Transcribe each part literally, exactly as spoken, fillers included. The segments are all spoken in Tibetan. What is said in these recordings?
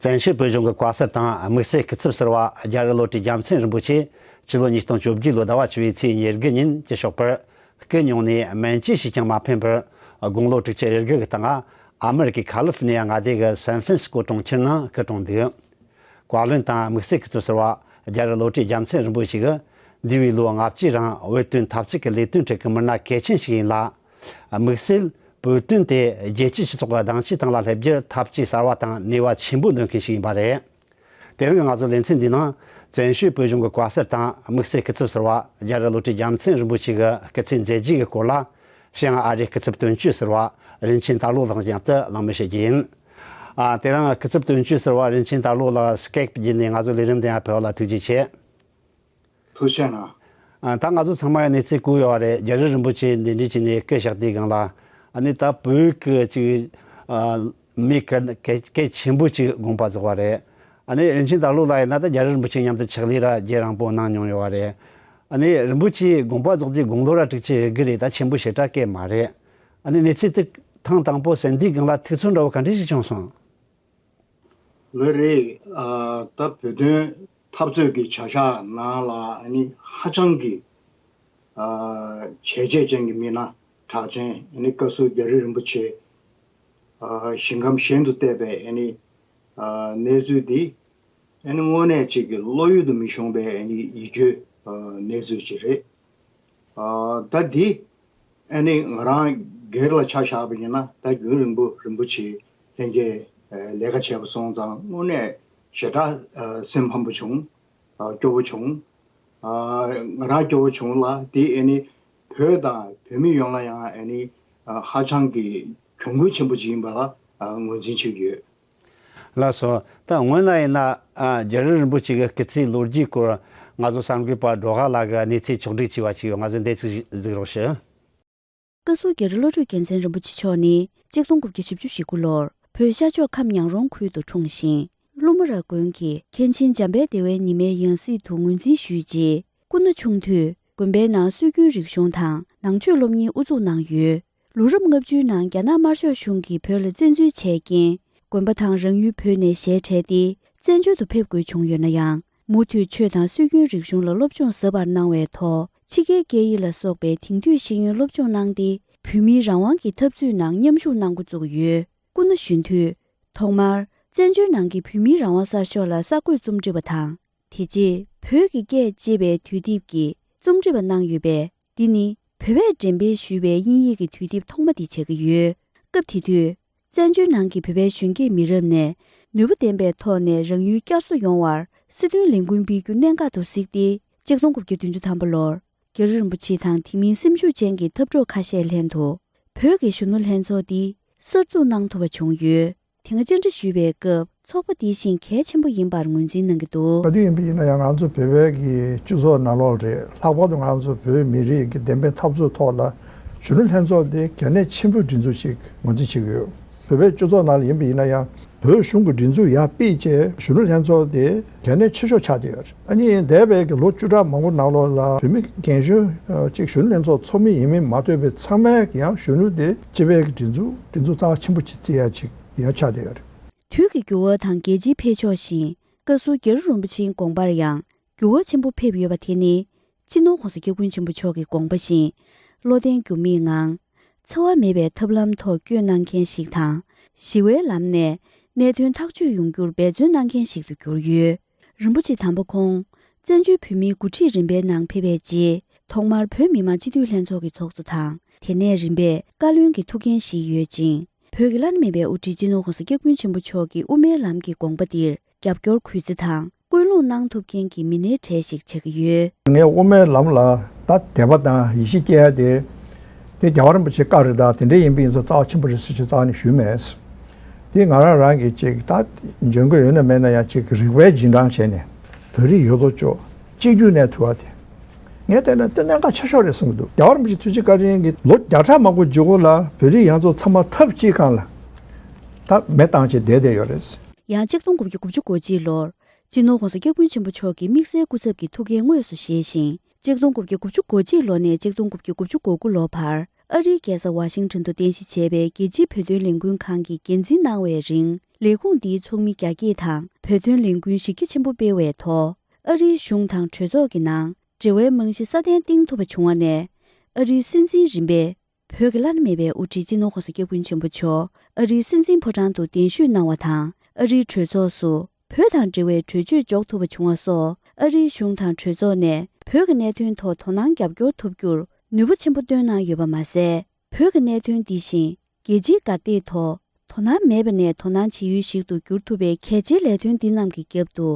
བཙན་བྱོལ་བོད་གཞུང་གི་བཀའ་ཟུར་དང་དམིགས་བསལ་སྐུ་ཚབ་ཟུར་པ་རྒྱ་རི་བློ་གྲོས་རྒྱལ་མཚན་རིན་པོ་ཆེ་སྤྱི་ལོ་ཉིས་སྟོང་བཅོ་བརྒྱད་ལོའི་ཟླ་བ་བཅུ་པའི་ཚེས་ཉེར་དགུ་ཉིན་སྐུ་གཉོག་ནས་སྨན་བཅོས་ཤིག་ཀྱང་མ་ཕན་པར་དགུང་ལོ་དྲུག་ཅུ་རེ་དགུ་གི་སྟེང་ཨ་མི་རི་ཀའི་ཁ་ལི་ཧྥོ་ནི་ཡ་མངའ་སྡེ་གི་སན་ཧྥན་སི་ཀོ་གྲོང་ཁྱེར་ནང་སྐུ་གྲོངས་འདུག། བཀའ་བློན་དང་དམིགས་བསལ་སྐུ་ཚབ་ཟུར་པ་རྒྱ་རི་བློ་གྲོས་རྒྱལ་མཚན་རིན་པོ་ཆེ་གིས་འདས་པའི་ལོ་ལྔ་བཅུའི་རིང་བོད་དོན་འཐབ་རྩོད་ཀྱི་ལས་དོན་ཁྲོད་ཀྱི་མི་སྣ་གལ་ཆེན་ཞིག་ཡིན་ལ། དམིགས་བསལ་བོད་དོན་དེ་རྒྱལ་སྤྱིའི་སྤྱི་ཚོགས་ཀྱི་གདེང་ཚོད་སྟེང་ལ་སླེབས་རྒྱུར་ཐབས་ཇུས་གསར་བ་དང་ནུས་པ་ཆེན་པོ་འདོན་མཁན་ཞིག་ཡིན་པ་རེད། དེ་རིང་གི་ང་ཚོའི་ལེ་ཚན་འདིའི་ནང་བཙན་བྱོལ་བོད་གཞུང་གི་བཀའ་ཟུར་དང་དམིགས་བསལ་སྐུ་ཚབ་ཟུར་པ་རྒྱ་རི་བློ་གྲོས་རྒྱལ་མཚན་རིན་པོ་ཆེ་གི་སྐུ་ཚེ་མཛད་རྗེས་ཀྱི་སྐོར་ལ་ཧྲེང་ཨ་རིའི་སྐུ་ཚབ་དོན་གཅོད་ཟུར་པ་རིན་ཆེན་དར་ལོ་ལགས་མཉམ་དུ་གླེང་མོལ་བྱེད་རྒྱུ་ཡིན། ཨ། དེ་རིང་སྐུ་ཚབ་དོན་གཅོད་ཟུར་པ་རིན་ཆེན་དར་ལོ་ལགས་སི་ཀེབ་བརྒྱུད་ནས་ང་ཚོའི་ལས་རིམ་འདི་ཡང་ཕེབས་པ་ལ་ཐུགས་རྗེ་ཆེ། ཐུགས་རྗེ་གནང་། ཨ། ད་ང་ཚོ་ཚང་མ་ཡང་གནས་ཚུལ་གོ་ཡོད་རེད། རྒྱ་རི་རིན་པོ་ཆེ་འདི་འདྲ་བྱས་ནས་སྐུ་གཤེགས་དུས་སྒང་ལ། ཨ་ནི་ད་བོད་ཀྱི་ཅིག་ཨ། མི་གལ་གལ་གལ་ཆེན་པོ་ཅིག་དགོངས་པ་རྫོགས་པ་རེད། ཨ་ནི་རིན་ཆེན་དར་ལོ་ལགས་ཡིན་ན་ད་རྒྱ་རི་རིན་པོ་ཆེ་མཉམ་དུ་ཕྱག་ལས་ར་རྒྱུན་རིང་པོ་གནང་མྱོང་ཡོད་རེད། ཨ་ནི་རིན་པོ་ཆེ་དགོངས་པ་རྫོགས་དུས་དགུང་ལོ་ར་དྲུག་ཅུ་རེ་དགུ་རེད། ད་ཆེན་པོ་ཞེ་དྲག་སྐད་མ་རེད། ཨ་ནི་གནས་ཚུལ་དེ་ཐེངས་དང་པོ་གསན་དུས་སྒང་ལ་ཐུགས་ཚོར་འདྲ་བོ་ག་འདྲ་ཞིག་བྱུང་སོང་། ལོས་རེད། ཨ། ད་བོད་དོན་འཐབ་རྩོད་ཀྱི་བྱ་གཞག་ནང་ལ་ཨ་ནི་ཧ་ཅང་གི་ཨ། བྱས་རྗེས་ཅན་གྱི་མི་སྣ་གྲགས་ཅན་ཨ་ནི་བཀའ་ཟུར་རྒྱ་རི་རིན་པོ་ཆེ། ཨ། ཞིང་ཁམས་གཞན་དུ་གཏད་པའི་ཨ་ནི་ཨ། གནས་ཚུལ་འདི་ཨ་ནི་དངོས་གནས་ཅིག་གི་བློ་ཡུལ་དུ་མི་ཤོང་པའི་ཨ་ནི་ཡིད་སྐྱོའི་ཨ། གནས་ཚུལ་ཅིག་རེད། ཨ། ད་འདི་ཨ་ནི་ང་རང་སྒེར་ལ་ཆ་བཞག་པ་ཡིན་ན་ད་རྒྱུན་རིང་པོ་རིན་པོ་ཆེ་ལྷན་རྒྱས་ལས་ཀ་བྱས་པ་སོང་ཙང་དངོས་གནས་ཞེ་དྲག་སེམས་ཕམ་པོ་བྱུང་། སྐྱོ་བོ་བྱུང་། ང་རང་སྐྱོ་བོ་བྱུང་ལ་དེ་ཨ་ནི་བོད་དང་བོད་མི་ཡོངས་ལ་ཡང་ཨ་ནི་ཧ་ཅང་གི་གྱོང་གུན་ཆེན་པོ་ཅིག་ཡིན་པ་ལ་ངོས་འཛིན་བྱེད་ཀྱི་ཡོད། ལགས་སོ། ད་སྔོན་ལ་ཡིན་ན་ཨ། རྒྱ་རི་རིན་པོ་ཆེ་གི་སྐུ་ཚེའི་ལོ་རྒྱུས་སྐོར་ང་ཚོ་གསར་འགོད་པ་སྒྲོལ་དཀར་ལགས་ཀྱིས་གནས་ཚུལ་ཕྱོགས་བསྒྲིགས་བྱས་པ་ཅིག་ཡོད། ང་ཚོས་འདི་ཚོ་གཟིགས་རོགས་ཞུ། བཀའ་ཟུར་རྒྱ་རི་བློ་གྲོས་རྒྱལ་མཚན་རིན་པོ་ཆེ་མཆོག་ནི་གཅིག་སྟོང་དགུ་བརྒྱ་བཞི་བཅུ་ཞེ་དགུ་ལོར་བོད་ཤར་ཕྱོགས་ཁམས་ཉང་རོང་ཁུལ་དུ་འཁྲུངས་ཤིང་། ཀླུ་མ་ར་དགོན་གྱི་མཁན་ཆེན་འཇམ་དཔལ་བདེ་བའི་ཉི་མའི་ཡང་སྲིད་དུ་ངོས་འཛིན་ཞུས་རྗེས་སྐུ་ན་ཆུང་དུས་དགོན་པའི་ནང་སྲོལ་རྒྱུན་རིག་གཞུང་དང་ནང་ཆོས་སློབ་གཉེར་དབུ་འཛུགས་གནང་ཡོད། ལོ་རབས་ལྔ་བཅུའི་ནང་རྒྱ་ནག་དམར་ཤོག་གཞུང་གིས་བོད་ལ་བཙན་འཛུལ་བྱས་རྐྱེན། དགོན་པ་དང་རང་ཡུལ་བོད་ནས་ཞལ་བྲལ་ཏེ་བཙན་བྱོལ་དུ་ཕེབས་དགོས་བྱུང་ཡོད་ན་ཡང་། མུ་མཐུད་ཆོས་དང་སྲོལ་རྒྱུན་རིག་གཞུང་ལ་སློབ་སྦྱོང་ཟབ་པར་གནང་བའི་ཐོག་ཕྱི་རྒྱལ་སྐད་ཡིག་ལ་སོགས་པའི་དེང་དུས་ཤེས་ཡོན་སློབ་སྦྱོང་གནང་སྟེ། བོད་མིའི་རང་དབང་གི་འཐབ་རྩོད་ནང་མཉམ་ཞུགས་གནང་འགོ་བཙུགས་ཡོད། སྐུ་ན་གཞོན་དུས། ཐོག་མར་བཙན་བྱོལ་ནང་གི་བོད་མིའི་རང་དབང་གསར་ཤོག་ལ་གསར་འགོད་རྩོམ་སྒྲིག་པ་དང་། དེ་རྗེས་བོད་ཀྱི་སྐད་ཅེས་པའི་དུས་དེབ་ཀྱི་རྩོམ་སྒྲིག་པ་གནང་ཡོད་པས། འདི་ནི་བོད་པས་འགྲེམས་སྤེལ་ཞུས་པའི་དབྱིན་ཡིག་གི་དུས་དེབ་ཐོག་མ་དེ་ཆགས་ཀྱི་ཡོད། སྐབས་དེ་དུས། བཙན་བྱོལ་ནང་གི་བོད་པའི་གཞོན་སྐྱེས་མི་རབས་ནས་ནུས་པ་ལྡན་པའི་ཐོག་ནས་རང་ཡུལ་བསྐྱར་གསོ་ཡོང་བར་སྲིད་དོན་ལས་འགུལ་སྤེལ་རྒྱུ་གནད་འགག་ཏུ་གཟིགས་ཏེ། གཅིག་སྟོང་དགུ་བརྒྱ་བདུན་ཅུ་ཐམ་པ་ལོར་རྒྱ་རི་རིན་པོ་ཆེ་དང་དེ་མིན་སེམས་ཤུགས་ཅན་གྱི་འཐབ་གྲོགས་ཁ་ཤས་ལྷན་དུ། བོད་ཀྱི་གཞོན་ནུ་ལྷན་ཚོགས་འདི་གསར་འཛུགས་གནང་ཐུབ་པ་བྱུང་ཡོད། དེ་སྔ་བཅར་འདྲི་ཞུས་པའི་སྐབས། ཚོགས་པ་འདི་བཞིན་གལ་ཆེན་པོ་ཡིན་པར་ངོས་འཛིན་གནང་གི་འདུག། ག་དུས་ཡིན་པ་ཡིན་ན་ཡང་ང་ཚོ་བོད་པའི་གི་སྤྱི་ཚོགས་ནང་ལོགས་རེད། ལྷག་པར་དུ་ང་ཚོ་བོད་མི་རིགས་ཀྱི་བདེན་པའི་འཐབ་རྩོད་ཐོག་ལ་གཞོན་ནུ་ལྷན་ཚོགས་འདི་གལ་གནད་ཆེན་པོའི་སྒྲིག་འཛུགས་ཤིག་ངོས་འཛིན་བྱེད་ཀྱི་ཡོད། བོད་པའི་སྤྱི་ཚོགས་ནང་ལ་ཡིན་པ་ཡིན་ན་ཡང་བོད་གཞུང་གི་སྒྲིག་འཛུགས་ཡར་སྤེལ་བྱས་གཞོན་ནུ་ལྷན་ཚོགས་འདི་གལ་གནད་ཆེ་ཤོས་ཆགས་བསྡད་ཡོད་རེད། ཨ་ནི་འདས་པའི་གི་ལོ་བཅུ་ཕྲག་མང་པོ་ནང་ལོགས་ལ་བོད་མི་རྒན་གཞོན་གཅིག་གཞོན་ནུ་ལྷན་ཚོགས་ཚོགས་མི་ཡིན་མིན་མ་ལྟོས་པའི་ཚང་མས་ཀྱང་གཞོན་ནུ་འདི་སྤྱི་པའི་གི་སྒྲིག་འཛུགས་སྒྲིག་འཛུགས་རྩ་བ་ཆེན་པོ་ཅིག་བརྩི་ཡ་ཅིག་ཡང་ཆགས་བསྡད་ཡོད་རེད། དུས་ཀྱི་འགྱུར་བ་དང་རྒྱལ་སྤྱིའི་འཕེལ་ཕྱོགས་བཞིན། བཀའ་ཟུར་རྒྱ་རི་རིན་པོ་ཆེའི་དགོངས་པར་ཡང་འགྱུར་བ་ཆེན་པོ་ཕེབས་ཡོད་པ་དེ་ནི། སྤྱི་ནོར་༸གོང་ས་༸སྐྱབས་མགོན་ཆེན་པོ་མཆོག་གི་དགོངས་པ་བཞིན། བློ་བརྟན་འགྱུར་མེད་ངང་། འཚེ་བ་མེད་པའི་ཐབས་ལམ་ཐོག་བསྐྱོད་གནང་མཁན་ཞིག་དང་། ཞི་བའི་ལམ་ནས་གནད་དོན་ཐག་གཅོད་ཡོང་རྒྱུར་འབད་བརྩོན་གནང་མཁན་ཞིག་ཏུ་གྱུར་ཡོད། རིན་པོ་ཆེ་དམ་པ་ཁོང་། བཙན་བྱོལ་བོད་མིའི་འགོ་ཁྲིད་རིམ་པའི་ནང་ཕེབས་པའི་རྗེས། ཐོག་མར་བོད་མི་མང་སྤྱི་འཐུས་ལྷན་ཚོགས་ཀྱི་ཚོགས་གཙོ་དང་། དེ་ནས་རིམ་པས་བཀའ་བློན་གྱི་ཐུགས་འགན་བཞེས་ཡོད་ཅིང་། བོད་ཀྱི་བླ་ན་མེད་པའི་དབུ་ཁྲིད་སྤྱི་ནོར་༸གོང་ས་༸སྐྱབས་མགོན་ཆེན་པོ་མཆོག་གི་དབུ་མའི་ལམ་གྱི་དགོངས་པ་འདིར་རྒྱབ་སྐྱོར་གུས་བརྩི་དང་སྐུལ་སློང་གནང་ཐུབ་མཁན་གྱི་མི་སྣའི་གྲས་ཤིག་ཆགས་ཀྱི་ཡོད། ངས་དབུ་མའི་ལམ་ལ་ད་དད་པ་དང་ཡིད་ཆེས་སྐྱེ་ཡ་དེ། དེ་རྒྱལ་བ་རིན་པོ་ཆེ་བཀའ་རེད། ད་དེ་འདྲ་ཡིན་པ་ཡིན་ཙང་རྩ་བ་ཆེན་པོ་རེད་ཟེར་ཞིག་རྩ་བ་ནས་ཞུས་མེད། དེ་ང་རང་རང་གི་ཅིག་ད་འཇོན་གི་ཡོད་ན་མེད་ན་ཡང་ཅིག་རིག་པའི་རྗེས་འབྲང་བྱས་ནས་བོད་རིགས་ཡོད་དོ་ཅོག་གཅིག་གྱུར་གནས་ཐུབ་པ་དེ། ངས་བལྟས་ན་དེ་གནད་འགག་ཆེ་ཤོས་རེད་བསམ་གྱི་འདུག། རྒྱལ་བ་རིན་པོ་ཆེ་ཐུགས་རྗེ་བཀའ་དྲིན་གྱིས་ལོ་བརྒྱ་ཕྲག་མང་པོ་མཇུག་གུ་ལ་བོད་རིགས་ཡོངས་རྫོགས་ཚང་མ་ཐབས་གཅིག་སྒང་ལ་ད་མེ་བཏང་བྱས་བསྡད་བསྡད་ཡོད་རེད། ཡང་གཅིག་སྟོང་དགུ་བརྒྱ་དགུ་བཅུ་གོ་གཅིག་ལོར་སྤྱི་ནོར་༸གོང་ས་༸སྐྱབས་མགོན་ཆེན་པོ་མཆོག་གིས་དམིགས་བསལ་སྐུ་ཚབ་ཀྱི་ཐུགས་འགན་དངོས་སུ་བཞེས་ཤིང་། གཅིག་སྟོང་དགུ་བརྒྱ་དགུ་བཅུ་གོ་གཅིག་ལོ་ནས་གཅིག་སྟོང་དགུ་བརྒྱ་དགུ་བཅུ་གོ་དགུ་ལོ་བར། ཨ་རིའི་རྒྱལ་ས་ཝ་ཤིང་ཊོན་དུ་རྟེན་གཞི་བྱས་པའི་རྒྱལ་སྤྱིའི་བོད་དོན་ལས་འགུལ་ཁང་གིས་འགན་འཛིན་གནང་བའི་རིང་། ལས་ཁུངས་འདིའི་ཚོགས་མི་རྒྱ་སྐྱེད་དང་བོད་དོན་ལས་འགུལ་གཞི་རྒྱ་ཆེན་པོ་སྤེལ་བའི་ཐོག་ཨ་རིའི་གཞུང་དང་གྲོས་ཚོགས་ཀྱི་ནང་འབྲེལ་བའི་རྨང་གཞི་སྲ་བརྟན་བཏིང་ཐུབ་པ་བྱུང་བ་ནས། ཨ་རིའི་སྲིད་འཛིན་རིམ་པས་བོད་ཀྱི་བླ་ན་མེད་པའི་དབུ་ཁྲིད་སྤྱི་ནོར་༸གོང་ས་༸སྐྱབས་མགོན་ཆེན་པོ་མཆོག་ཨ་རིའི་སྲིད་འཛིན་ཕོ་བྲང་དུ་གདན་ཞུས་གནང་བ་དང་། ཨ་རིའི་གྲོས་ཚོགས་སུ་བོད་དང་འབྲེལ་བའི་གྲོས་ཆོད་འཇོག་ཐུབ་པ་བྱུང་བ་སོགས། ཨ་རིའི་གཞུང་དང་གྲོས་ཚོགས་ནས་བོད་ཀྱི་གནད་དོན་ཐོག་དོ་སྣང་རྒྱབ་སྐྱོར་ཐུབ་རྒྱུར་ནུས་པ་ཆེན་པོ་བཏོན་གནང་ཡོད་པ་མ་ཟད། བོད་ཀྱི་གནད་དོན་འདི་བཞིན་རྒྱལ་སྤྱིའི་གར་སྟེགས་ཐོག་དོ་སྣང་མེད་པ་ནས་དོ་སྣང་བྱེད་ཡུལ་ཞིག་ཏུ་འགྱུར་ཐུབ་པའི་གལ་ཆེའི་ལས་དོན་འདི་རྣམས་ཀྱི་རྒྱབ་ཏུ་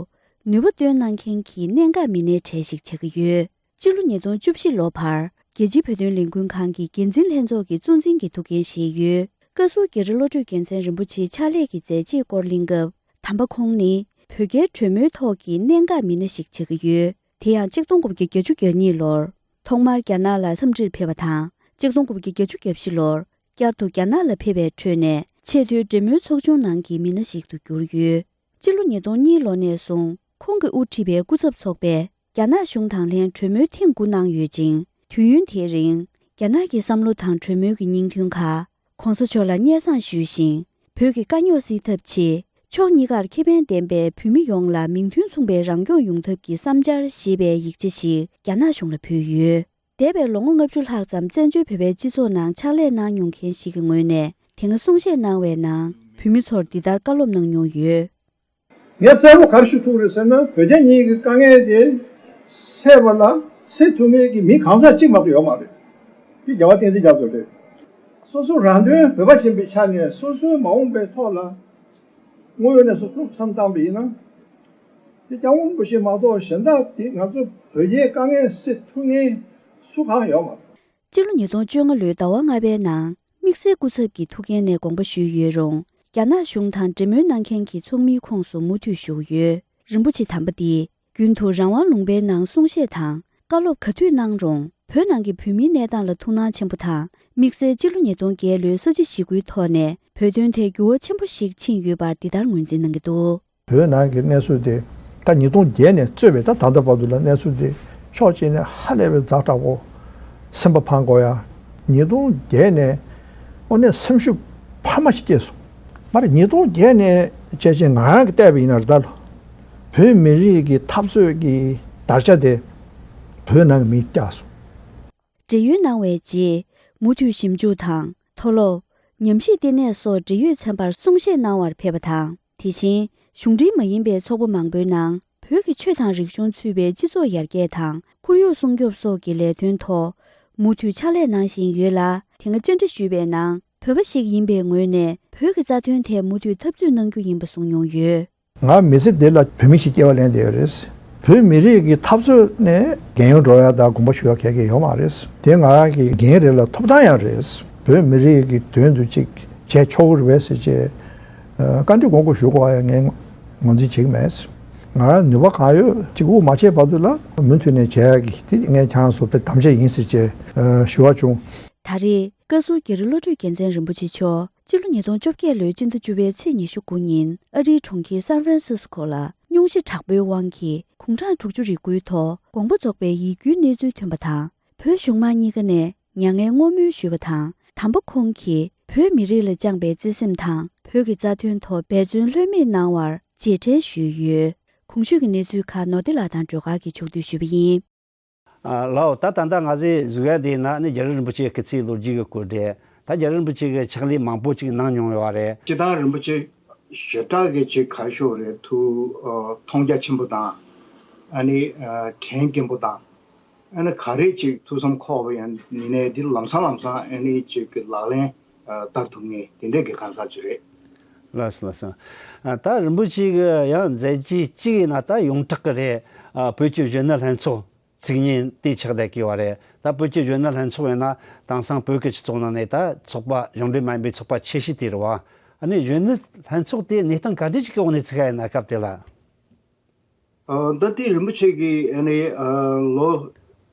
ནུས་པ་བཏོན་གནང་མཁན་གྱི་གནད་འགག་མི་སྣའི་གྲས་ཤིག་ཆགས་ཀྱི་ཡོད། སྤྱི་ལོ་ཉིས་སྟོང་བཅུ་བཞི་ལོ་བར་རྒྱལ་སྤྱིའི་བོད་དོན་ལས་འགུལ་ཁང་གི་འགན་འཛིན་ལྷན་ཚོགས་ཀྱི་གཙོ་འཛིན་གྱི་ཐུགས་འགན་བཞེས་ཡོད། བཀའ་ཟུར་རྒྱ་རི་བློ་གྲོས་རྒྱལ་མཚན་རིན་པོ་ཆེའི་ཕྱག་ལས་ཀྱི་མཛད་རྗེས་སྐོར་གླེང་སྐབས། དམ་པ་ཁོང་ནི་བོད་རྒྱའི་གྲོས་མོལ་ཐོག་གི་གནད་འགག་མི་སྣ་ཞིག་ཆགས་ཀྱི་ཡོད། དེ་ཡང་གཅིག་སྟོང་དགུ་བརྒྱ་བརྒྱད་ཅུ་གྱ་གཉིས་ལོར་ཐོག་མར་རྒྱ་ནག་ལ་འཚམས་འདྲིར་ཕེབས་པ་དང་། གཅིག་སྟོང་དགུ་བརྒྱ་བརྒྱད་ཅུ་གྱ་བཞི་ལོར་བསྐྱར་དུ་རྒྱ་ནག་ལ་ཕེབས་པའི་ཁྲོད་ནས་ཆེས་མཐོའི་འབྲེལ་མོལ་ཚོགས་ཆུང་ནང་གི་མི་སྣ་ཞིག་ཏུ་གྱུར་ཡོད། སྤྱི་ལོ་ཉིས་སྟོང་གཉིས་ལོ་ནས་བཟུང་ཁོང་གིས་དབུ་ཁྲིད་པའི་སྐུ་ཚབ་ཚོགས་པས་རྒྱ་ནག་གཞུང་དང་ལྷན་གྲོས་མོལ་ཐེངས་དགུ་གནང་ཡོད་ཅིང་། དུས་ཡུན་དེའི་རིང་རྒྱ་ནག་གི་བསམ་བློ་དང་གྲོས་མོལ་གྱི་སྙིང་དོན་ཁག་༸གོང་ས་མཆོག་ལ་སྙན་སེང་ཞུས་ཤིང་། བོད་ཀྱི་དཀའ་རྙོག་སེལ་ཐབས་ཆེད། ཕྱོགས་གཉིས་ཀར་ཁེ་ཕན་ལྡན་པའི་བོད་མི་ཡོངས་ལ་མིང་དོན་མཚུངས་པའི་རང་སྐྱོང་ཡོང་ཐབས་ཀྱི་བསམ་འཆར་ཞེས་པའི་ཡིག་ཆ་ཞིག་རྒྱ་ནག་གཞུང་ལ་ཕུལ་ཡོད། འདས་པའི་ལོ་ངོ་ལྔ་བཅུ་ལྷག་ཙམ་བཙན་བྱོལ་བོད་པའི་སྤྱི་ཚོགས་ནང་ཕྱག་ལས་གནང་མྱོང་མཁན་ཞིག་གི་ངོས་ནས། དེ་སྔ་གསུང་བཤད་གནང་བའི་ནང་། བོད་མི་ཚོར་འདི་ལྟར་བཀའ་སློབ་གནང་མྱོང་ཡོད། ངས་གསལ་པོ་ག་རེ་ཞུ་ཐུབ་རེད་ཟེར་ན། བོད་རྒྱ་གཉིས་ཀྱི་དཀའ་ངལ་དེ་སེལ་བ་ལ་སེལ་ཐུབ་མཁན་གྱི་མི་གང་ཟག་གཅིག་མ་གཏོགས་ཡོད་མ་རེད། དེ་རྒྱལ་བ་བསྟན་འཛིན་རྒྱ་མཚོ་རེད། སོ་སོ་རང་དོན་བོད་པ་ཡིན་པའི་ཆ་ནས་སོ་སོའི་མ་འོངས་པའི་ཐོག་ལ་དངོས་ཡོད་གནས་ཚུལ་ཐོག་བསམ་བཏང་བ་ཡིན་ན། དེ་སྐྱབས་མགོན་རིན་པོ་ཆེ་མ་གཏོགས་གཞན་དག་དེ་ང་ཚོ་བོད་རྒྱའི་དཀའ་ངལ་སེལ་ཐུབ་མཁན་སུ་གང་ཡོད་མ་རེད། སྤྱི་ལོ་ཉིས་སྟོང་བཅོ་ལྔ་ལོའི་ཟླ་བ་ལྔ་པའི་ནང་། དམིགས་བསལ་སྐུ་ཚབ་ཀྱི་ཐུགས་འགན་ནས་དགོངས་པ་ཞུས་ཡོད་རུང་། རྒྱ་ནག་གཞུང་དང་འབྲེལ་མོལ་གནང་མཁན་གྱི་ཚོགས་མིའི་ཁོངས་སུ་མུ་མཐུད་ཞུགས་ཡོད། རིན་པོ་ཆེ་དམ་པ་འདིས་རྒྱུན་དུ་རང་དབང་ལུང་པའི་ནང་གསུང་བཤད་དང་བཀའ་སློབ་ག་དུས་གནང་རུང་། བོད་ནང་གི་བོད་མིའི་གནས་སྟངས་ལ་ཐུགས་སྣང་ཆེན་པོ་དང་། དམིགས་བསལ་སྤྱི་ལོ་ཉིས་སྟོང་བརྒྱད་ལོའི་ས་བྱི་ཞི་རྒོལ་ཐོག་ནས་བོད་དོན་ཐད་འགྱུར་བ་ཆེན་པོ་ཞིག་ཕྱིན་ཡོད་པར་འདི་ལྟར་ངོས་འཛིན་གནང་གི་འདུག། བོད་ནང་གི་གནས་ཚུལ་དེ་ད་ཉིས་སྟོང་བརྒྱད་ནས་གཙོས་པའི་ད་ད་ལྟ་བར་དུ་ལ་གནས་ཚུལ་དེ་ཕྱོགས་གཅིག་ནས་ཧ་ལས་པའི་ཛ་དྲག་པོ། སེམས་པ་ཕངས་དགོས་ཡ། ཉིས་སྟོང་བརྒྱད་ནས་དངོས་གནས་སེམས་ཤུགས་འཕར་མ་ཞིག་སྐྱེས་སོང་། མ་རེད། ཉིས་སྟོང་བརྒྱད་ནས་བྱས་རྗེས་ང་རང་གིས་བལྟས་པ་ཡིན་ན་ད་ལོ་བོད་མི་རིགས་ཀྱི་འཐབ་རྩོད་ཀྱི་དར་ཆ་དེ་བོད་ནང་གི་མིས་བཀྱགས་སོང་། བགྲེས་ཡོལ་གནང་བའི་རྗེས། མུ་མཐུད་ཞིབ་འཇུག་དང་། མཐོ་སློབ། ཉམས་ཞིབ་ལྟེ་གནས་སོགས་འབྲེལ་ཡོད་ཚན་པར་གསུང་བཤད་གནང་བར་ཕེབས་པ་དང་། དེ་བཞིན། གཞུང་འབྲེལ་མ་ཡིན་པའི་ཚོགས་པ་མང་པོའི་ནང་། བོད་ཀྱི་ཆོས་དང་རིག་གཞུང་ཚུད་པའི་སྤྱི་ཚོགས་ཡར་རྒྱས་དང་། ཁོར་ཡུག་སྲུང་སྐྱོབ་སོགས་ཀྱི་ལས་དོན་ཐོག་མུ་མཐུད་ཕྱག་ལས་གནང་བཞིན་ཡོད་ལ། དེ་སྔ་བཅར་འདྲི་ཞུས་པའི་ནང་། བོད་པ་ཞིག་ཡིན་པའི་ངོས་ནས། བོད་ཀྱི་རྩ་དོན་ཐད་མུ་མཐུད་འཐབ་རྩོད་གནང་རྒྱུ་ཡིན་པ་གསུངས་མྱོང་ཡོད། ང་མི་ཚེ་འདི་ལ་བོད་མི་ཞིག་སྐྱེ་བ་ལེན་བསྡད་ཡོད་རེད། བོད་མི་རིགས་ཀྱི་འཐབ་རྩོད་ནས་རྒན་ཡོལ་འགྲོ་ཡ་དང་དགོངས་པ་ཞུ་ཡ་ག་གེ་ཡོད་མ་རེད། དེ་ང་རང་གི་འགན་རེད་ལ་ཐོབ་ཐང་ཡང་རེད། བོད་མི་རིགས་ཀྱི་དོན་དུ་ཅིག་བྱས་ཆོག་གི་རེད་པས་ཟེར་བྱས། ཨ། བཀའ་འདྲི་དགོངས་དག་ཞུ་དགོས་པ་ཡང་ངས་ངོས་འཛིན་བྱེད་ཀྱི་མེད། ང་རང་ནུས་པ་གང་ཡོད་ཅིག་དབུགས་མ་ཆད་བར་དུ་ལ་མུ་མཐུད་ནས་བྱེད་ཡ་གི་དེ་ངས་ཁྱེད་རང་ཚོ་དཔེ་དམ་བཅའ་ཡིན་ཟེར་བྱས་ཞུ་བ་བྱུང་། ད་རེས་བཀའ་ཟུར་རྒྱ་རི་བློ་གྲོས་རྒྱལ་མཚན་རིན་པོ་ཆེ་མཆོག་སྤྱི་ལོ་ཉིས་སྟོང་བཅོ་བརྒྱད་ལོའི་སྤྱི་ཟླ་བཅུ་པའི་ཚེས་ཉི་ཤུ་དགུ་ཉིན་ཨ་རིའི་གྲོང་ཁྱེར་སན་ཧྥ་རན་སིས་ཀོ་ལ་སྙུང་གཞི་དྲག་པོའི་དབང་གིས་དགུང་གྲངས་དྲུག་ཅུ་རེ་དགུའི་ཐོག་དགོངས་པ་རྫོགས་པའི་ཡིད་སྐྱོའི་གནས་ཚུལ་ཐོན་པ་དང་། བོད་གཞུང་མང་གཉིས་ཀ་ནས་མྱ་ངན་བསྔོ་སྨོན་ཞུས་པ་དང་། དམ་པ་ཁོང་གིས་བོད་མི་རིགས་ལ་བཅངས་པའི་བརྩེ་སེམས་དང་། བོད་ཀྱི་རྩ་དོན་ཐོག་འབད་བརྩོན་ལྷོད་མེད་གནང་བར་རྗེས་དྲན་ཞུས་ཡོད། གོང་ཞུས་ཀྱི་གནས་ཚུལ་ཁག་ནོར་བདེ་ལགས་དང་སྒྲོལ་དཀར་གྱིས་ཕྱོགས་བསྡུས་ཞུས་པ་ཡིན། ཨ། ལགས་སོ། ད་ད་ལྟ་ང་ཚོས་གཟིགས་ཡ་དེ་ཡིན་ན་ནི་རྒྱ་རི་རིན་པོ་ཆེའི་སྐུ་ཚེའི་ལོ་རྒྱུས་ཀྱི་སྐོར་རེད། ད་རྒྱ་རི་རིན་པོ་ཆེ་གིས་ཕྱག་ལས་མང་པོ་ཅིག་གནང་མྱོང་ཡོད་རེད། སྤྱིར་བཏང་རིན་པོ་ཆེ་ཞེ་དྲག་གི་ཅིག་ག་ཤོག་རེད། ཐུགས་ཨ་མཐོང་རྒྱ་ཆེན་པོ་དང་། ཨ་ནི་ཨ་དྲན་སྐྱེན་པོ་དང་། ཨ་ནི་ག་རེ་ཅིག་ཐུགས་བསམ་འཁོར་བ་ཡང་ཡིན་ནའི་འདི་ལམ་སང་ལམ་སང་ཨ་ནི་ཅིག་གི་ལག་ལེན་ཨ་བསྟར་ཐུབ་མཁན་དེ་འདྲས་ཀྱི་གང་ཟག་ཅིག་རེད། ལགས་སོ་ལགས་སོ། ཨ་ད་རིན་པོ་ཆེ་གི་ཡང་མཛད་རྗེས་གཅིག་ཡིན་ན་ད་ཡོངས་གྲགས་ཀྱི་རེད། ཨ་བོད་ཀྱི་གཞོན་ནུ་ལྷན་ཚོགས་བཙུགས་མཁན་དེ་ཆགས་བསྡད་ཀྱི་ཡོད་རེད། ད་བོད་ཀྱི་གཞོན་ནུ་ལྷན་ཚོགས་ཡིན་ན་དེང་སང་བོད་ཀྱི་སྤྱི་ཚོགས་ནང་ནས་ད་ཚོགས་པ་གཞུང་འབྲེལ་མ་ཡིན་པའི་ཚོགས་པ་ཆེ་ཤོས་དེ་རེད་བ། ཨ་ནི་གཞོན་ནུ་ལྷན་ཚོགས་དེ་གནས་སྟངས་ག་འདྲ་ཞིག་གི་འོག་ནས་བཙུགས་ཡ་ཡིན་ན་སྐབས་དེ་ལ། ཨ་ད་ལྟའི་རིན་པོ་ཆེ་གིས་ཨ་ནི་ཨ་ལོ་